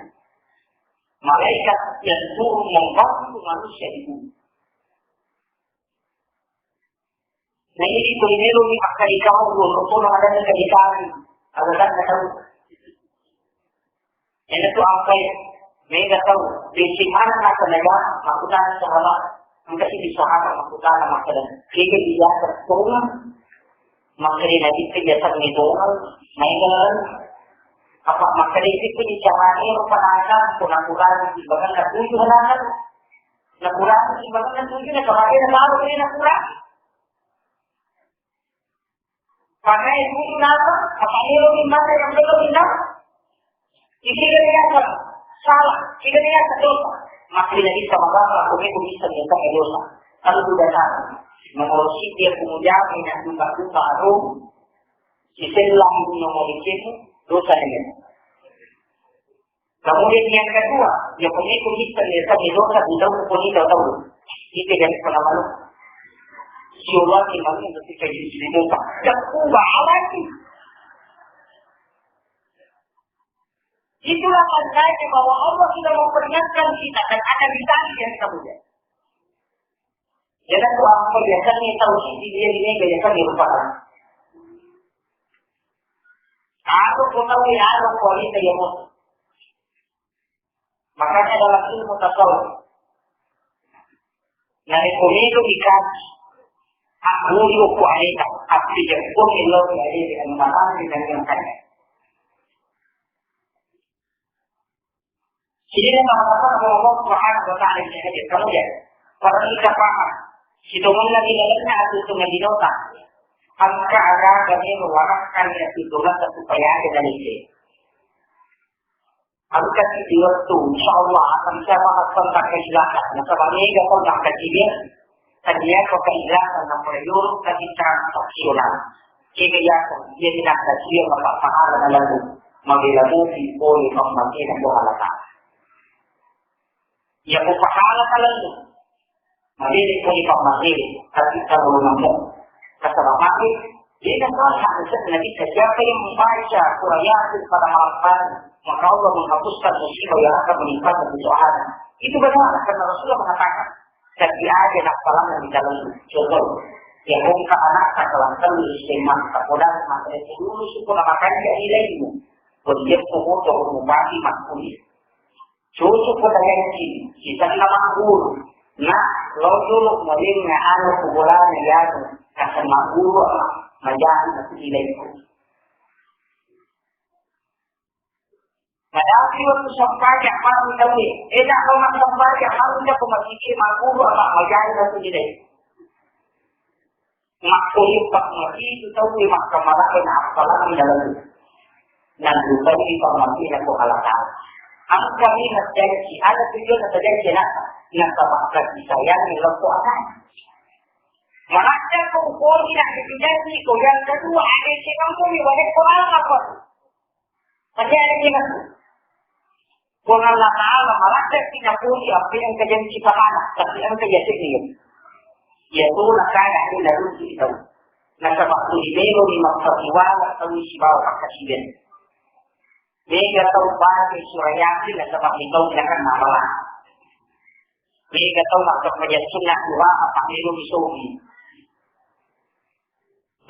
malaikat yang turun membantu manusia di bumi. Na idi ko meloni makkadikau, ro kono adanna kadikari, aga tau. Iyanatu ampai mega tau, besi mana nasaba makkutana sahabat, engka idi sahabat makkutana makkeda, kega biasa tongeng, makkeda Nabitta biasa tongeng, maega apa makkeda itu pun caranya rupa nasa, kuna kurang di bagian tujuh nasa. Nakurang timbangenna tuju, nasaba de nataro de nakurang. Pakai tuju napa? Apa ero ni mate yang belum indah? Ikiga niasa salah, ikiga niasa dosa. Maka tidak bisa mengapa aku itu bisa niasa dosa. Kalau sudah tahu, nomor siji dia kemudian minyak duka-duka arum, si selang nomor dicemu, dosa ini. Kemudian yang kedua, ya punya itu bisa ya, tapi dosa di tahu pun itu tahu. Itu jadi pengamalan. Siapa yang mau ketika di sini dosa? Yang ubah lagi. Itulah tandanya bahwa Allah sudah memperingatkan kita dan akan ditagih yang kemudian. Jadi aku apa biasanya tahu sih dia ini biasanya lupa. Aro ko tau e, aro ko aleta iya mo. Makanya dalam ilmu tasawuf, narekko melo ikaji agguru ko aleta, appejeppo melo ko aleta, anu matang dengan yang kaya. Sehingga mengatakan bahwa Allah Subhanahu wa Ta'ala yang hadir. Kemudian, para ulama paham, sitongenna di dalamnya atutungan dinota. Angka aga kami mewakafkan ya sitongenna supaya ada dari sini. Angka di waktu, insya Allah akan saya bahas tentang kehilangan. Nasaba mega tau angka dia, tania ko kehilangan, nampa yolo tadi transaksional. Kega yako, iya minakkaciang mappahala na lalu, mabela mupi pole pammatena Puang Allah Ta'ala. Iya ko pahala na lalu, mabela pole pammatena, tapi kalau namo, kata bapak, dia kan salah satu Nabi, siapa yang membaca surah Yasin pada malam hari, maka Allah menghapuskan musibah yang akan menimpa kebutuhan. Itu benar, karena Rasulullah mengatakan, Tapi aja nappalanna di dalam contoh. Ya, bongka anakta kelas tellu S M A, tak kodang materi lulus ko na makanja nilaimu. Ko dia ko motor mubati makkuli. Cocok ko tayanci, sisenna magguru. Nah, lo dulu molenga anu ko bolana yanu, kasar magguru apa, majani aku nilaiku. Madapi waktu sempajang maru tauwe, enak lo massempajang maru jako masigi magguru apa majani aku nilai. Makkulipak mati itu tauwe makkamalae na appalang dalam. Nandukai pamati na ko halakal. Angka mi majjanci, ada tujuan na terjadi nak, nasaba kasih sayang lo ko anak. Manakka ko upoji na dijanji ko yang kedua, ada sing kampung ni wajib ko anak apa? Terjadi dengan Puang Allah Ta'ala maladde'ki napuji apa yang kajanci pahala, tapi engka yaseng ni. Ya tu nakada ni lalu kita. Nasaba tuli melo ni mappatiwala tau sibawa pakkasiwiang. Mega tau baca surah Yasin nasaba ni tau nakenna bala. Mega tau makkapajang sunnah dua apa melo ni sogi.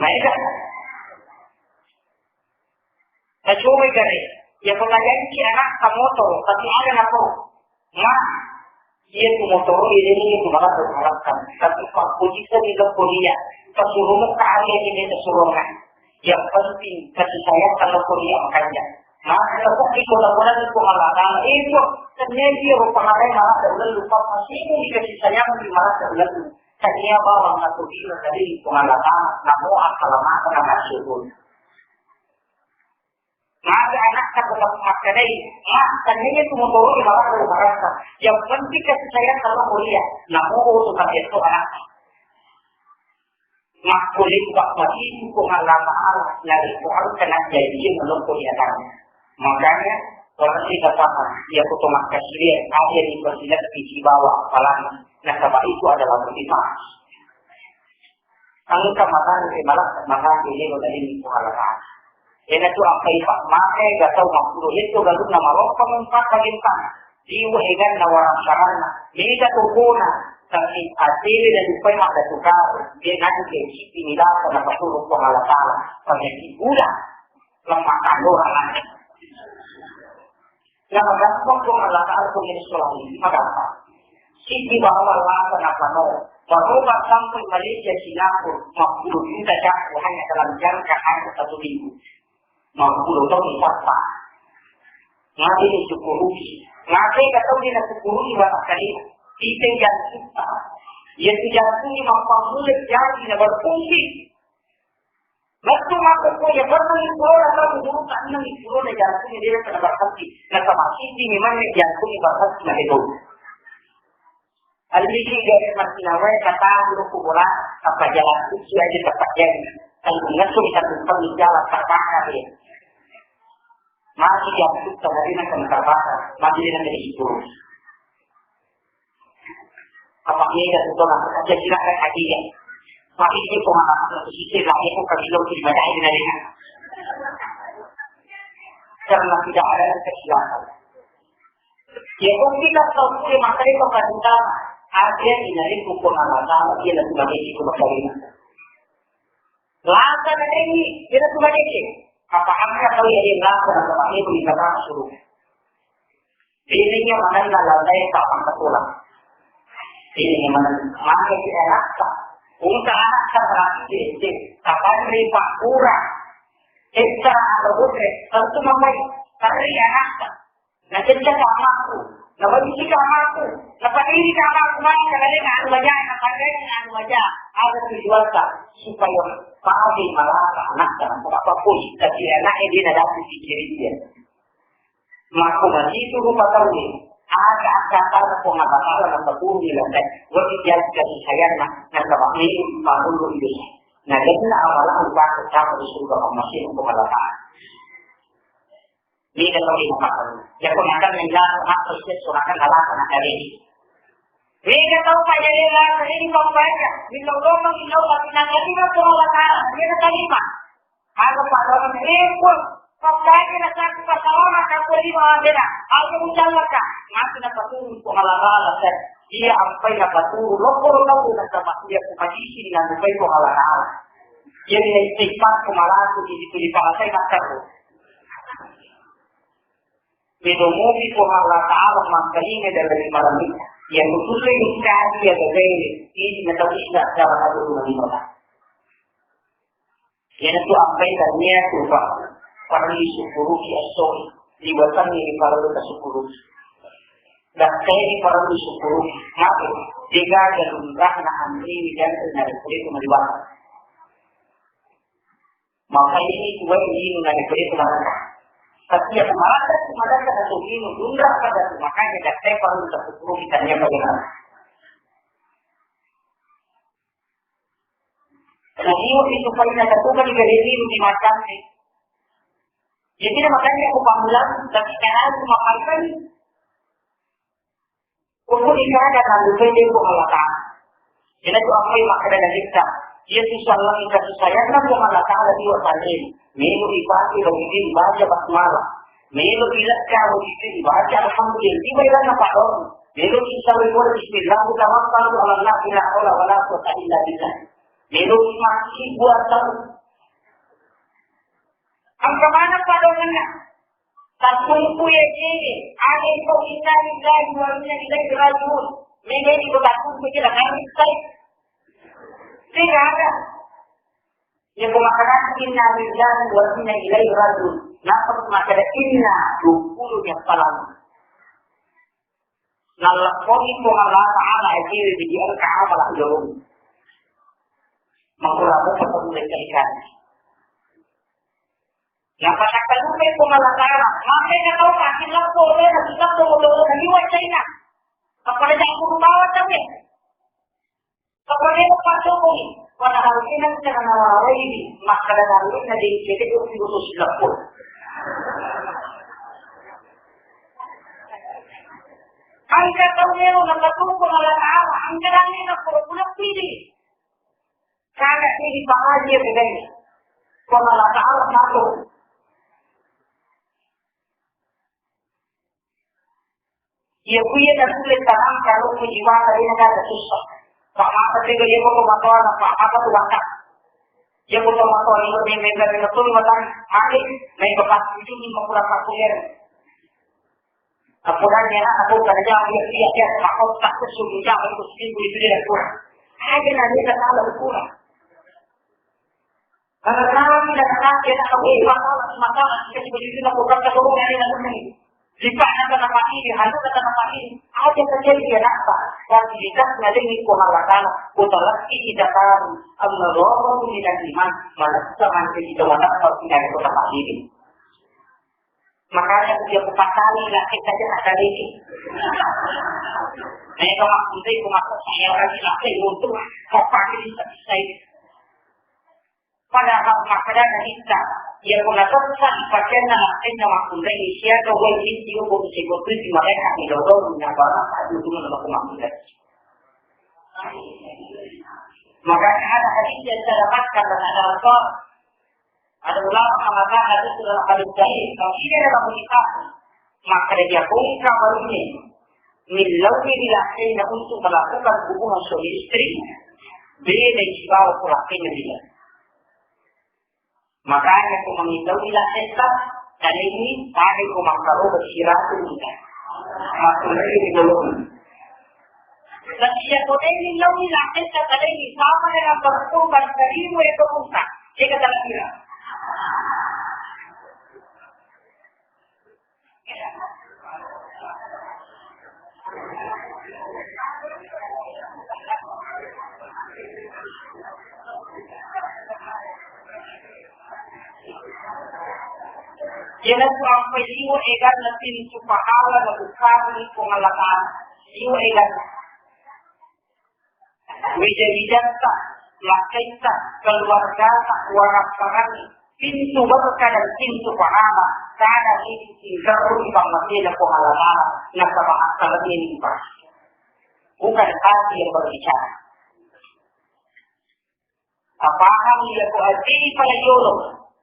Maega. Tacomai gare, iya ko najanci anakta motoro, tapi aga napau. Ma, iya tu motoro, iya ni tu malah berharapkan. Tapi pakkujikan di kuliah, pasuruh kami ini suruhnya. Yang penting kasih sayang kalau kuliah makanya. Maka kita kok ikut laporan itu Allah Ta'ala. Itu terjadi rupa malah dan lupa masih dikasih sayang di malah dan Tania bawang atau bila tadi pengalama, namo akalama, namo syukur. Maka anakta tetap makkanai, mak, tania tu motor di bawah dari barangka. Yang penting kasih sayang kalau kuliah, namo tu tapi itu anak. Makkulipa matipu Puang Allah Ta'ala, narekko engka najjanjie maloppo ri atanna. Makanya, orang kita paham, iya ko to makkasiwiang, aja dipersilakan sibawa apalagi, nasaba itu adalah motivasi. Engka matanre, malah matanre lino dari Puang Allah Ta'ala. Iyanatu ampai pa-, maka ega tau mappulo hetto galunna maloppa mumpa kalempang. Liwe eganna warang saranna. Mega tokona, tapi atewe dan upai makkatuka, dia nanti dia citi milasa na pasuru Puang Allah Ta'ala. Panyaki gula, lemah kandora nanti. Yang gampang Puang Allah Ta'ala punya sekolah ini, gampang. Siti bawa lasa na pano. Baroba sampai Malaysia, Singapura, lima puluh juta jago hanya dalam jangka hanya satu minggu. Lima puluh tahun siapa? Nanti disyukuri. Nanti kata dia nak syukuri, barangkali. Kita yang suka. Ya tidak punya mampu mulai jadi nak berfungsi. Lettu makkukku, iya, pernah ipurona tau gurutta, enneng ipurona jangkungnge, de' nabarhassi. Nasaba sijji memang jangkungnge barhassi makedo. Alli siga massinawae kata guru kubola, tappa jalan kuci aja tappa jadi. Tanggung ngassu kita tumpang jalan terbakar ya. Mati jangkung sama dina kena terbakar, mati dina kena ipurona. Apa mega tu tona, aja silakan hadiah. Tapi itu pengalaman sisi lain, bukan bilang pribadi dari. Karena tidak ada kesilapan. Ya, mungkin kan kalau punya materi pemerintah, ada yang dari hukum Allah Ta'ala, dia lebih baik itu berkaitan. Lantas ini, dia lebih baik. Apa angka tahu ya, dia lantas, apa itu bisa masuk. Ini manenna laleng pappakkasolang. Ini manenna. Maka si anakta. Engka anakta berarti S D. Kapan ri pakkura. Etta atau bote. Tentu mamai. Teri anakta. Nacecca kamakku. Nabagi kamakku. Napadiri kamakku. Maka kalian anu baja. Napadiri anu baja. Ada tujuannya. Supaya pahami malaka anakta. Apa pun. Tapi anaknya dia dapat pikirin dia. Makko masitu rupa tauwe, aga-aga tana Puang Allah Ta'ala napaturungi lantai, wedding jadi kasih sayangna, nasaba melo parellu idosa. Nadenna amalan upake sama di surga pammasena Puang Allah Ta'ala. Ini kan lebih memakan. Ya, pun akan menjadi hak sukses, pun akan halal, pun akan ini. Mega tau pajale lasa ini pambaca, minta ulama, minta ulama, minta ulama, Puang Allah Ta'ala, dia terima. Aga paddonna, eh, Puang, pabbage nasakku pasalama, takko lima wabena, aga mucallaka. Mati napaturung Puang Allah Ta'ala, Ustaz. Iya, ampai napaturung, lokkoro tau nasaba iya ku majisi nanrupai Puang Allah Ta'ala. Iya, iya, istighfar ku malaku, di situ dipakasai nakkaru. Medo mupi Puang Allah Ta'ala mangkalinga dalam marmita. Iya, betul ini sekali, iya, betul. Ini natau istighfar, aduh, lima. Iyanatu ampai tania rupa parellu isukkuruki essoe, liwetanni riparellu tasukkuruki. Dakkai riparellu isukkuruki, mabe, degaga lunra'na anrewe janre narekko de'tu maliwata. Mapaini kuwae lino narekko de'tu malakka. Tapi iya malakka, malakka nato lino lunra pada tu, makanya dakkai parellu tasukkuruki tania bagaimana. Naliweng mi supaina tatuga digalerini di matanni. Jadi, makanya aku panggilan, tapi jangan cuma panggilan. Hukum ibadah nandukai tempo Allah Ta'ala. Jadi, itu apa yang makkeda Nabitta? Iya, susah lagi kasih sayang, kan, Allah Ta'ala di waktu ini. Melo ipake bagi dia dibaca basmalah. Melo ilekka bagi dia dibaca alhamdulillah. Tiba ilanna padon. Melo isawai pole bismillah, utawakkalu ala Allah, la haula wala quwwata illa billah. Melo mati buat tahu. Angka mana padonganna? Tatumpu ya kini, angin kau inna lillahi wa inna ilaihi rajiun. Mega ini kau tatumpu kira kami sai. Tidak ada. Iya, ko makkeda inna lillahi wa inna ilaihi rajiun. Nappa makkeda inna, dua puluh nya palang. Nallakoni Puang Allah Ta'ala ajewe di engka amala jolo. Mengkurang apa kamu lekaikan. Nappa nakkalupai Puang Allah Ta'ala. Maka na tau makin lappo, na kita tunggu-tunggu, na liwat China. Apa ada yang kudu bawa tapi? Kepada Pak Jokowi, Padahal inang cara nawarai, makkada nawarai na deng cedek urusi urusi lapor. Angka tau melo nakatuko Allah Ta'ala, angka dangni nakuro-kuro pidi. Kaga ini pahaji ya bedai. Ko Allah Ta'ala nato. Iya, kuya na sulle tanang kalau ku jiwa tadi na kata susah. Pak mata tega iya ko matoa na pak apa tu bakak. Iya ko matoa ni ko mega ni ko mata. Hati, mega pas itu ni ko kurang satu ya. Apuran ya, aku kada jauh ya, iya ya, aku tak kesuruh jauh itu seminggu itu dia kurang. Aja nanti tak salah kurang. Karena tidak ada yang tahu masalah, masalah kita juga itu lakukan keturunan yang ini. Jika ada kata mati, ada kata mati, ada terjadi ya apa? Dan tidak ada yang itu mengatakan, utara kita tahu, Allah tidak iman, malah sama kita mengatakan tidak ada kata mati. Makanya dia kepasali lah kita jangan ada ini. Nah, itu maksudnya itu maksud saya lagi lah, saya untuk kau pakai di saya. Padahal makkeda Nabitta, iya ko nateppa ipakenna lakkainna makkunrai, siaga wae rinci upo sego tuju malaeka ri dodong minyak barang, adu dulu makkunrai. Makanya ada hadis yang saya dapatkan dan ada apa? Ada ulama mengatakan itu adalah hadis sahih. Kalau ini adalah hadis sahih, maka dia bongkar barunya. Millau di lakkainna untuk melakukan hubungan suami istri, beda sibawa ku lakkainna dia. Makanya ku mangillau di lakkainna, dan ini tadi ku mangkaro bersiratu kita. Maksudnya ini dulu. Dan iya ko de' millau di lakkainna, tadi ini sama dengan bertobat dari dua itu rusak. Dia kata kira. Iyanatu ampai liwe' eganna pintu pahala na bukkabuni Puang Allah Ta'ala. Liwe' eganna. Wija-wijatta, lakkaitta, keluargata, warapparangi, pintu berkah dan pintu pahala, kada idi tinggarru ipammasena Puang Allah Ta'ala, nasaba akkalani pa. Bukan hati yang berbicara. Tapahang iya ko ajini pala yolo.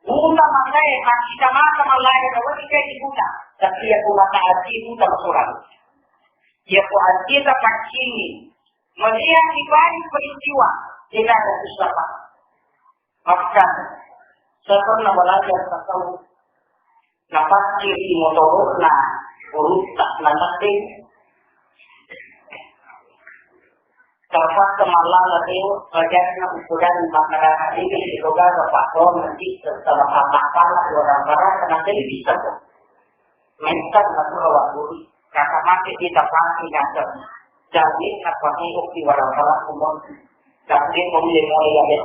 Buta matae, makkita mata malae, na wani kai buta. Tapi iya ko mata aji buta masorang. Iya ko aji ta paccingi. Melihat di balik peristiwa, tidak ada usaha. Bahkan, saya pernah belajar tasawuf. Napacciri motoro'na gurutta nateddeng. Terpaksa mallala teo, rajanna upodangi makkada, "Ini silogaga pakkoro nanti setelah patah pala dua orang barang, kenapa ini bisa kok?" Metta natura wagguru, kata mate kita pasti ngajak. Jadi apa nih di warang barang umur? Tapi mau mulai ya.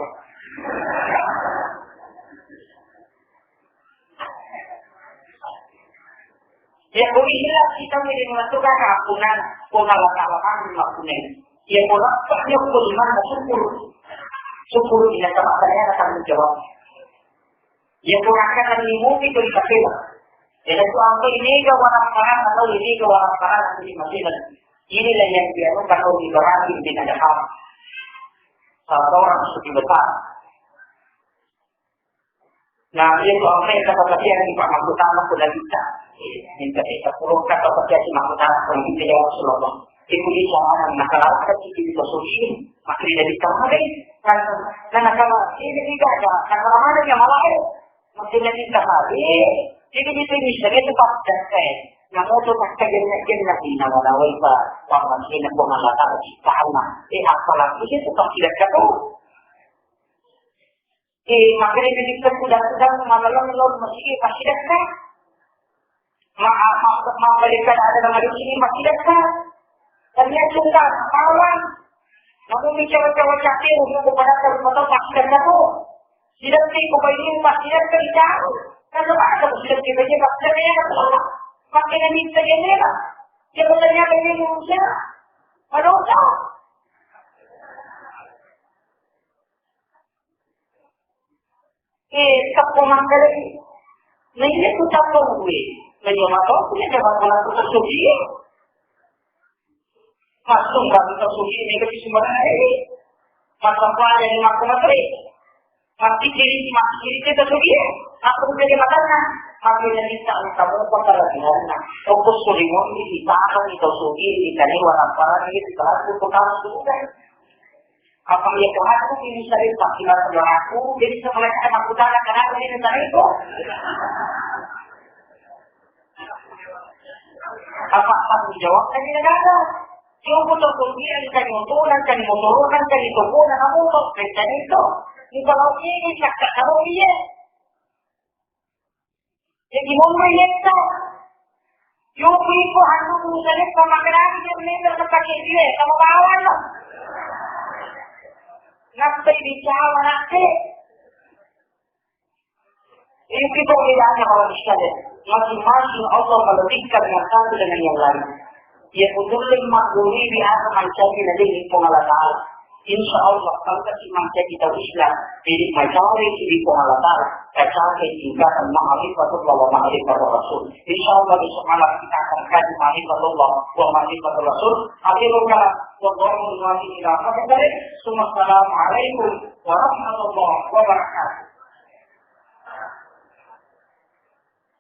Iya, ko ikhlas kita milih menentukan keakunan, ko nalaka-laka mengakunan. Iya, ko rapat, iya, ko iman, syukur. Syukur, iya, sama saya akan menjawab. Iya, ko rakan dan ilmu itu dikasih. Jadi, itu apa ini ke warang-warang atau ini ke warang-warang atau di masjid. Inilah yang dianukan oleh Ibrahim bin Adham. Salah seorang sufi besar. Nah, iya, ko ampe kata-kata yang di Pak Mahmud Anak ko Nabitta. Minta kita pulung kata-kata si Mahmud Anak ko Nabitta, ya Rasulullah. Iku di sana, nah, kalau ada sih di sosok ini, makin dari kamar deh. Kan, nah, nah, kalau ini tidak ada, nah, kalau mana dia malah, eh, makin dari kamar, eh, ini bisa, bisa, dia tempat dan saya. Nah, mau tuh pakai jenis-jenis, nah, kalau apa, kalau masih nak, kalau nggak tahu, karena, eh, apalagi dia tuh pasti tidak tahu. Eh, makanya jadi kuda-kuda malam-malam masih, masih dekat. Ma-, ma-, ma-, mereka ada nama di sini masih dekat. Ternyata suka kawan. Namun bicara-cara cakir untuk kepada kawan masih dekat tuh. Tidak sih, kok ini masih dekat jauh. Kan coba ada masih dekat aja, masih dekat ya, kan? Makanya minta dia lah. Dia bertanya dengan Indonesia. Ada utang. Eh, tappa makkeda, naiya tu tappa uwe. Naiya mato, naiya mato na tu sugi. Masuk baru tu sugi, naiya tu sembarang hari. Masa apa yang aku materi? Mati kiri, mati kiri kita sugi. Aku jadi matanya. Aku yang minta kamu apa kelebihannya? Aku suruh mau di sana, di sugi, di sana, orang parah, di sana, aku tahu sudah. Apa iya Tuhanku, ini saya pasti lakukan aku, jadi setelah saya aku tanah karena aku ini tadi itu. Apa tanggung jawab tadi negara? Coba toko dia, kita nyoto, nanti motor, nanti toko, nanti motor, nanti itu. Ini kalau ini cakap kalau iya. Jadi, monro yetta. Yoku iko hantu urusannya sama kenali dia menembak ke kaki dia, sama bawan lah. Nasai bicara nanti. Ini kita bedanya kalau sekalian. Masing-masing Allah melebihkan yang satu dengan yang lain. Iya, kutulleng maggurui ri aga mancaji nadengngi Puang Allah Ta'ala. Insya Allah, kalau kita mancaji tau Islam, jadi macawe ri Puang Allah Ta'ala, kacapai tingkatan ma'rifatullah wa ma'rifatur Rasul. Insya Allah, besok malam kita akan kaji ma'rifatullah wa ma'rifatur Rasul. Akhirul kalam, wallahu muwaffiq ila aqwamit thariq. Tsumma assalamualaikum warahmatullahi wabarakatuh.